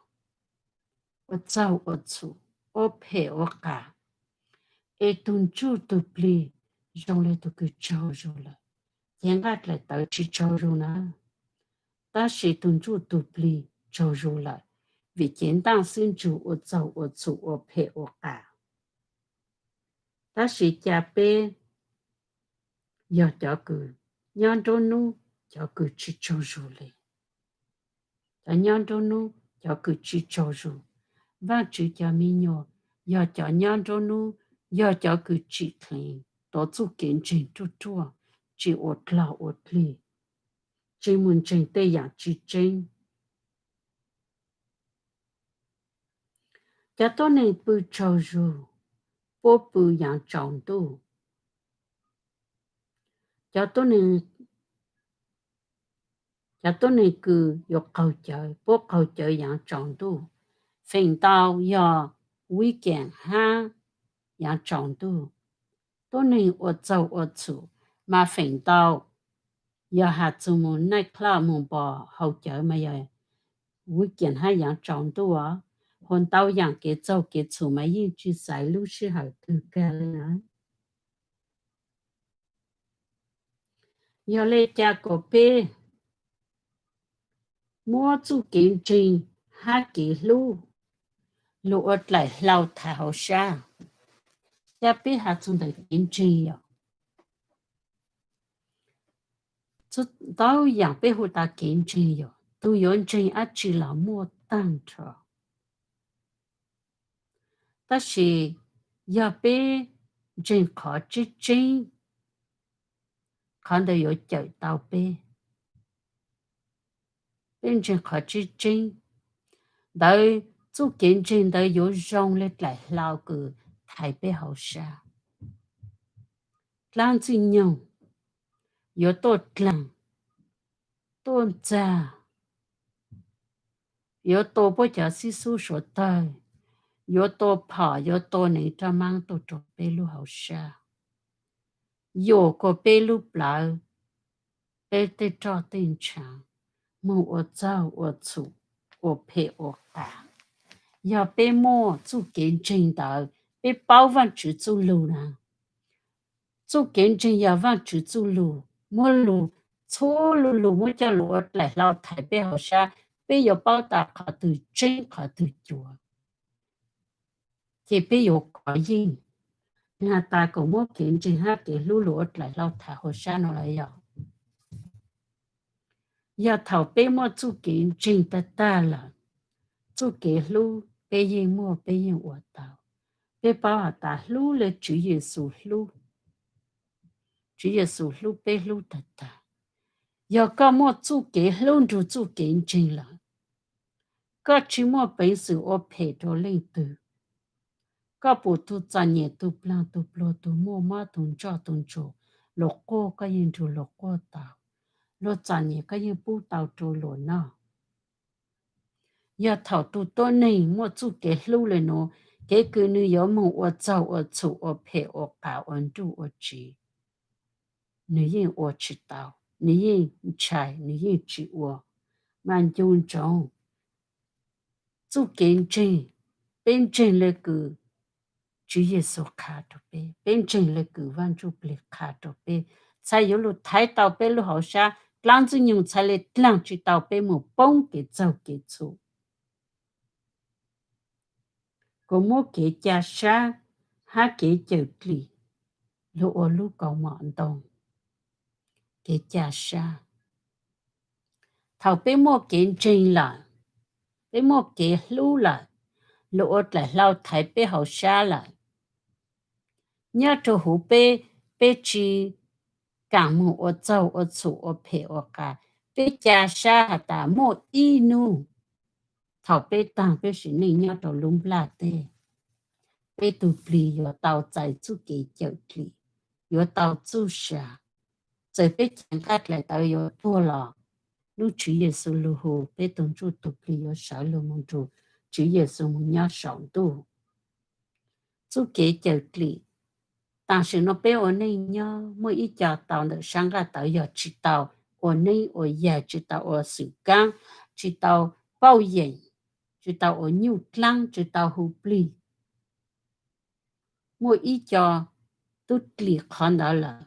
ua txaug ua txhum, ua phem ua qas, es tug ntsuj tug plig zoo le tug kws tsaug zug lawm. Cev nqaij dlaim tawv tsis tsaug zug na, tab sis tug ntsuj tug plig tsaug zug lawm, vim cev ntaaj xwb ntsug ua txaug ua txhum ua phem ua qas. Tab sis ca peb yog cov kws nyob nruab nub, cov kws tsis tsaug zug le. Cov nyob nruab nub, cov kws tsis tsaug zug. Vaajtswv cov miv nyuas yog cov nyob nruab nub, yog cov kws tsim dleev, tuav txuj kev ntseeg ruaj ruaj, tsis ua dlog ua dlig, tsis mus ntseeg tej yaam tsis tseeb. Cov tuab neeg pw tsaug zug, puab pw yaav tsaus ntuj. Cov tuab neeg, cov tuab neeg kws yuav qaug cawv, puab qaug cawv yaav tsaus ntuj. Feem ntau yog weekend hab yaav tsaus ntuj. Tuab neeg ua txaug ua txhum mas feem ntau yog has txug mus night club mus npo haus cawv mas yog weekend hab yaav tsaus ntuj os. Hos ntau yaam kev txaug kev txhum mas yeej tsis xaiv lub sij hawm twg kag le na. Yog le caag kuas peb muab txuj kev ntseeg hab kev hlub lug ua dlaim hlau thav hauv sab? Ca peb has txug ntawm kev ntseeg yog, ntau yaam peb hu tas kev ntseeg yog tug yuav ntseeg dlaab tsi los muaj taag nrho. Tab sis yog peb ntseeg qhov tseeb tseeb, qhov ntawd yuav cawm tau peb. Peb ntseeg qhov tseeb tseeb, ntawd Txuj kev ntseeg ntawd yuav zoo le dlaim hlau kws thaiv peb hauv sab. Dlaab Ntxwg Nyoog yuav tuaj dlaag, tuaj ntxag, yuav tua puab cov xib xub suav tawg, yuav tua phom, yuav tua neev roj maab tuaj rua peb lub hauv sab, yuam kuas peb lub plawv, peb tej roj tej ntshaav moog ua txaug ua txhum, ua phem ua qas. Yog peb muaj txuj kev ntseeg ntawd, peb paub Vaajtswv txuj lug na. Txuj kev ntseeg yog Vaajtswv txuj lug, muab lug, txhua lug lug muab coj lug ua dlaim hlau thaiv peb hauv sab, peb yuav paub tas qhov twg tseeb qhov twg cuav, ces peb yuav kov yeej. Nwg has tas kuas muab kev ntseeg hab kev hlub lug ua dlaim hlau thaiv hauv sab no los yog, yog thaum peb muaj txuj kev ntseeg tag tag lawm, txuj kev hlub peb yeej muaj, peb yeej ua tau. Peb paub has tas hlub le Tswv Yexus hlub, Tswv Yexus hlub peb hlub tag tag. Yog koj muaj txuj kev hlub nrug txuj kev ntseeg lawm, koj tsi muaj peev xwm ua phem rua leej twg. Koj pum tug txom nyem, tug plaag, tug pluag, tug muaj mob, tug ntsoj tug ntsuag, luas quaj koj yeej nrug luas quaj tau, luas txom nyem koj yeej pub tau rua luas noj. Yog thaum tug tuab neeg muaj txuj kev hlub le nuav, kev kws nwg yuav moog ua txaug ua txhum, ua phem ua qas, ua nruj ua tsiv, nwg yeej ua tsi tau, nwg yeej ntshai, nwg yeej tsi ua. Mas ncu ntsoov txuj kev ntseeg, peb ntseeg le kws Tswv Yexus qha rua peb, peb ntseeg le kws Vaaj Ntsuj Plig qha rua peb, txhad yuav lug thaiv tau peb lub hauv sab, dlaab Ntxwg Nyoog txhad le dlaag tsi tau peb moog poob kev txaug kev txhum. Kuas muab kev ca sab hab kev cawm dlim lug ua lub kaus mom ntoo. Kev ca sab. Thaum peb muaj kev ntseeg lawm, peb muaj kev hlub lawm, lug ua dlaim hlau thaiv peb hauv sab lawm, nyob rua huv peb, peb tsi kaam moog ua txaug ua txhum ua phem ua qas. Peb ca sab has tas muaj ib nub thaum peb taag peb sim neej nyob rua lub nplaj teb, peb tug plig yuav tau txais txuj kev cawm dlim, yuav tau txuj sa. Txawm peb cev nqaj dlaim tawv yuav tuag los, nub Tswv Yexus lug hu, peb tug ntsuj tug plig yuav sawv lug moog nrug Tswv Yexus moog nyob saum ntuj. Txuj kev cawm dlim, tam sim no peb ua neej nyob muaj ib co tau ntawm sab nqaj tawv yog tsi tau ua neeb ua yaig, tsi tau ua xwm kaab, tsi tau pauj yeem, tsi tau ua nyuj dlaab, tsi tau hu plig. Muaj ib co tub dlim qhov ntawd lawm.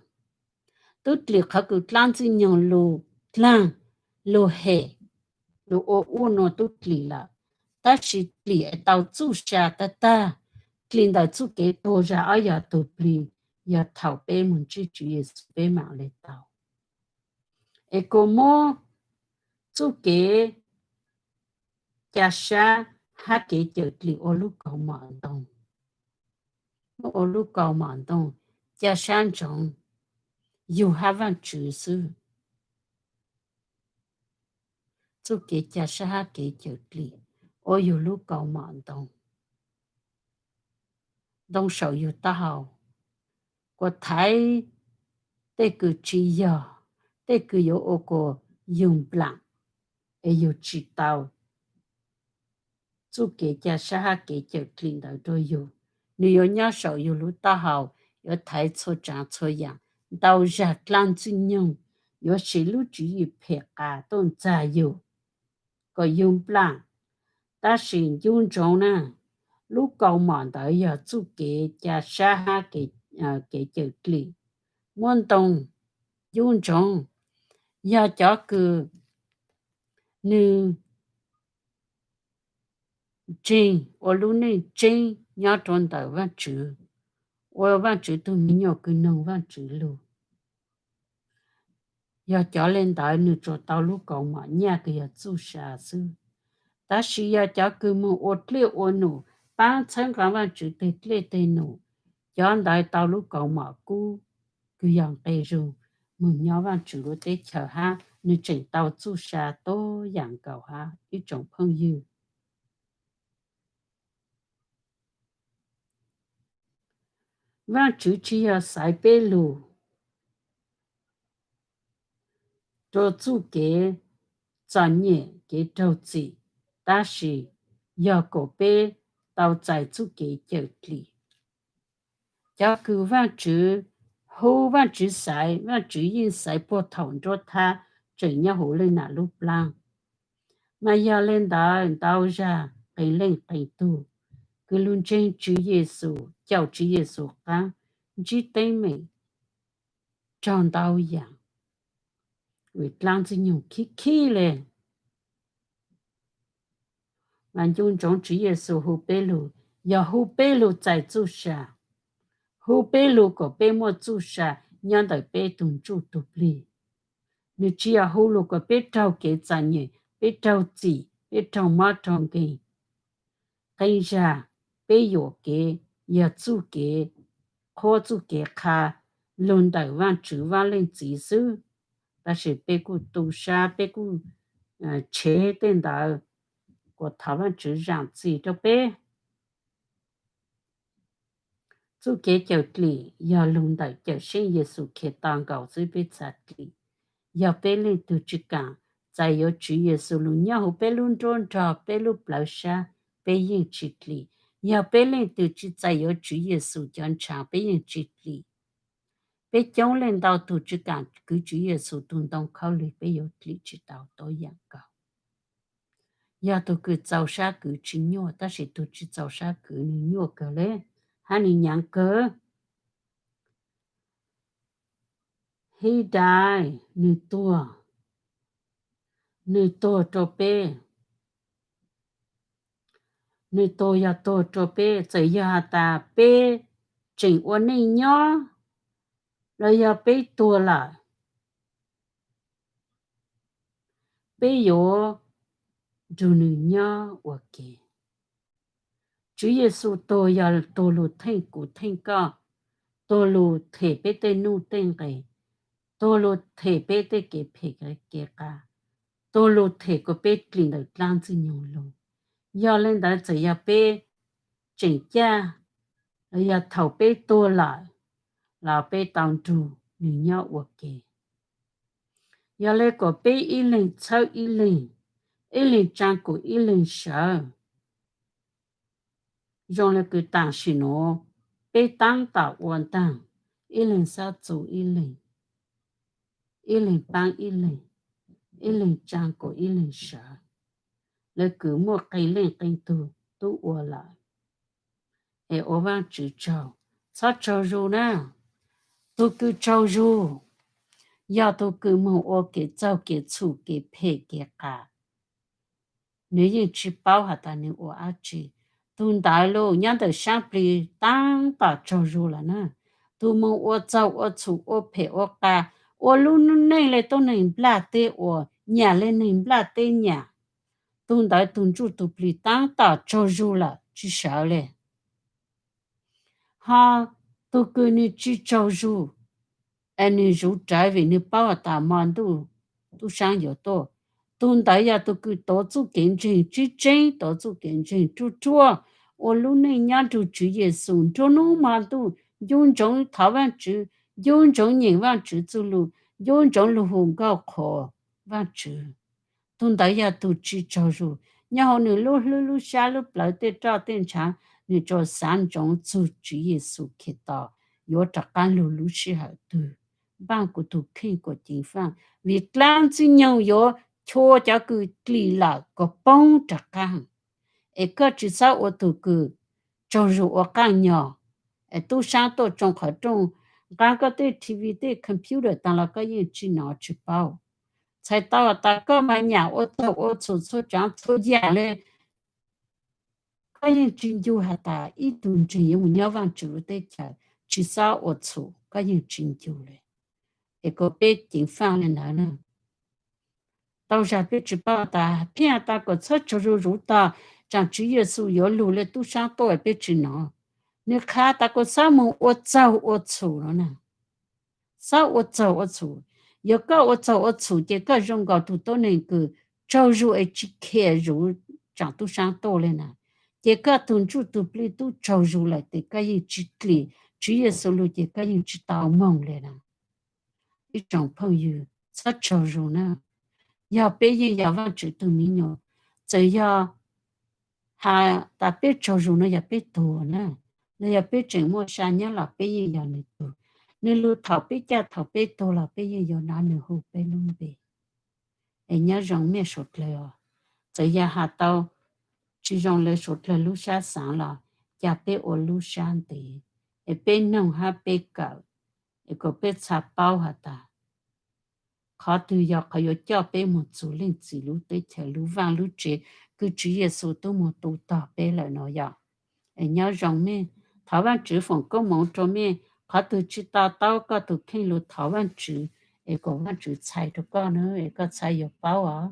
Tub dlim qhov kws dlaab Ntxwg Nyoog lug dlaag, lug hem, lug ua ua nua tub dlim lawm. Tab sis dlim es tau txuj sa tag tag, dlim ntawm txuj kev tuag zag ob yog tug plig, yog thaum peb moog ntsib Tswv Yexus peb maam le tau. Es kuas muab txuj kev ca sab hab kev cawm dlim ua lub kaus mom ntoo. Muab ua lub kaus mom ntoo, ca sab ntsoov yug hab Vaajtswv xwb. Txuj kev ca sab hab kev cawm dlim ua yug lub kaus mom ntoo, ntoo saum yug taub hau, kuas thaiv tej kws tsi yog, tej kws yuav ua kuas yug nplaam, es yug tsi tau txuj kev ca sab hab kev cawm dlim ntawd rua yug. Nwg yuav nyob saum yug lub taub hau, yuav thaiv txhua tsaav txhua yaam, ntau zag dlaab Ntxwg Nyoog yuav siv lub tswv yim phem qas tuaj ntxag yug kom yug nplaam. Tab sis ncu ntsoov na, lub kaus mom ntawd yog txuj kev ca sab hab kev cawm dlim. Muab ntoo, ncu ntsoov, yog cov kws nwg ntseeg ua lub neej tseeb nyob rua ntawm Vaajtswv, ua Vaajtswv tug me nyuam kws noog Vaajtswv lug, yog cov le ntawd nwg tsuas tau lub kaus mom nyaj kws yog txuj sa xwb. Tab sis yog cov kws moog ua dlej ua num, paab txhawb nqaa Vaajtswv teg dlej teg num, cov ntawd tau lub kaus mom kub kws yog nqe zug, moog nyob Vaajtswv lub teb chaws hab nwg tseem tau txuj sa tuab yaam nkaus hab ib tsoom phooj ywg. Vaajtswv tsi yog xaiv peb lug rua txuj kev txom nyem kev raug txim, tab sis yog kom peb tau txais txuj kev cawm dlim. Cov kws Vaajtswv hu, Vaajtswv xaiv, Vaajtswv yeej xaiv puag thaum nruab thab tseem nyob huv leej nam lub plaab. Mas yog le ntawd ntau zag qee leej qee tug kws lug ntseeg Tswv Yexus, caum Tswv Yexus qaab, ntsib teeb meem raug ntau yaam, dlaab ntxwg nyoog khib khib le. Mas ncu ntsoov Tswv Yexus hu peb lug, yog hu peb lug txais txuj sa, hu peb lug kom peb muaj txuj sa nyob ntawm peb tug ntsuj tug plig. Nwg tsi yog hu lug kom peb raug kev txom nyem, peb raug txim, peb raug mob raug nkeeg. Qee zag peb yuam kev yog txuj kev qhuab txuj kev qha lug ntawm Vaajtswv Vaaj Leej Txiv xwb, tab sis peb kuj tu sab, peb kuj tshev tej ntawd, kuas thov Vaajtswv zaam txim rua peb. Txuj kev cawm dlim yog lug ntawm Cawmseej Yexus Khetos nkaus xwb peb txhaj dlim. Yog peb leej twg tsi kaam txais yuav Tswv Yexus lug nyob huv peb lub nruab nrog, peb lub plawv sab, peb yeej tsi dlim. Yog peb leej twg tsi txais yuav Tswv Yexus cov ntshaav, peb yeej tsi dlim. Peb coob leej ntau tug tsi kaam kwv Tswv Yexus tug ntoo khaub lig, peb yuav dlim tsi tau tuab yaam nkaus. Yog tug kws txaus sab kwv tsi nyuaj, tab sis tug tsi txaus sab kwv nwg nyuaj kawg le, hab nwg nyaav kawg. He died, nwg tuag, nwg tuag rua peb. Nwg tuag yog tuag rua peb, txawm yog has tas peb tseem ua neej nyob los yog peb tuag lawm, peb yuav nrug nwg nyob ua ke. Tswv Yexus tuag yog tuag lug theej kuv theej koj, tuag lug them peb tej nuj tej nqes, tuag lug them peb tej kev phem kev qas, tuag lug them kuas peb dlim ntawm dlaab ntxwg nyoog lug. Yog le ntawd txawm yog peb tseem caj, los yog thaum peb tuag lawm, los peb tau nrug nwg nyob ua ke. Yog le kuas peb ib leeg txhawb ib leeg, ib leeg tsaa kuas ib leeg sawv. Zoo le kws taam sim nuav peb taab tom ua ntaag, ib leeg xab txu ib leeg, ib leeg paab ib leeg, ib leeg tsaa kuas ib leeg sawv. Le kws muaj qee leej qee tug tub ua lawm, es ua Vaajtswv tsaug, txhob tsaug zug na. Tug kws tsaug zug yog tug kws moog ua kev txaug kev txhum kev phem kev qas. Nwg yeej tsi paub has tas nwg ua dlaab tsi. Tug ntawd los nyob ntawm saab plig taab tom tsaug zug lawm na. Tug moog ua txaug ua txhum ua phem ua qas, ua lub neej le tuab neeg nplaj teb ua, nyam le neeg nplaj teb nyam, tug ntawd tug ntsuj tug plig taab tom tsaug zug lawm tsi sawv le. Ho tug kws nwg tsi tsaug zug, es nwg zuv rawv vim nwg paub has tas mo ntuj tub saab yuav tuaj, tug ntawd yog tug kws tuav txuj kev ntseeg tseeb tseeb, tuav txuj kev ntseeg ruaj ruaj, ua lub neej nyob nrug Tswv Yexus nruab nub mo ntuj, ncu ntsoov thov Vaajtswv, ncu ntsoov nyeem Vaajtswv txuj lug, ncu ntsoov lug hu nkauj qhuas Vaajtswv. Tug ntawd yog tug tsi tsaug zug, nyob huv nwg lub hlwb lub sab lub plawv tej roj tej ntshaav, nwg tsuas xaav ntsoov txug Tswv Yexus Khetos yuav rov qaab lug lub sij hawm twg. Npaaj kuv tug kheej kuas ceev faaj, vim dlaab ntxwg nyoog yuav chua cov kws dlim lawm kuas poob rov qaab, es koj tsi xob ua tug kws tsaug zug ua qaaj nyog, es tub saab tuaj tsoo qhov rooj, nqaa koj tej TV tej computer taag los koj yeej tsi nov tsi paub. Txhais tau has tas koj mas nyam ua txaug ua txhum txhua tsaav txhua yaam le, koj yeej tsi ncu has tas ib tug ntseeg yuav moog nyob Vaajtswv lub teb chaws tsi xob ua txhum, koj yeej tsi ncu le. Es kuas peb ceev faaj le ntawd na. Tau zag peb tsi paub tas, peb has tas kuas txhob tsaug zug zuv tog, tsaam Tswv Yexus yuav lug le tub saab tuaj, peb tsi nov. Nwg qha tas kuas xob moog ua txaug ua txhum no na. Xob ua txaug ua txhum. Yog koj ua txaug ua txhum ces koj zoo nkaus tug tuab neeg kws tsaug zug es tsi khiav zuv tsaam tub saab tuaj le na. Ces koj tug ntsuj tug plig tub tsaug zug lawm tes koj yeej tsi dlim, Tswv Yexus lug ces koj yeej tsis tau moog le na. Ib tsoom phooj ywg, txhob tsaug zug na. Yog peb yeej yog Vaajtswv tug miv nyuas, txawm yog has tas peb tsaug zug no yog peb tuag na, los yog peb tseem muaj sa nyob los peb yeej yog nwg tug. Nwg lug thaum peb caj thaum peb tuag los peb yeej yuav nrog nwg hu peb lub npe. Es nyob zoo mej suav dlawg os, txawm yog has tau tsis zoo lawv suav dlawg lub sab xaav los ca peb ua lub sab ntev, es peb noog hab peb kawm, es kom peb txhaj paub has tas qhov twg yog qhov yuav coj peb moog txug leej txiv lub teb chaws, lub vaaj lub tsev kws Tswv Yexus tub moog tu tog peb lawm no yog. Es nyob zoo mej, thov Vaajtswv foom koob moov rua mej. Qhov twg tsis to taub koj tug kheej lug thov Vaajtswv, es kom Vaajtswv txhais rua koj na, es koj txhaj yuav paub os.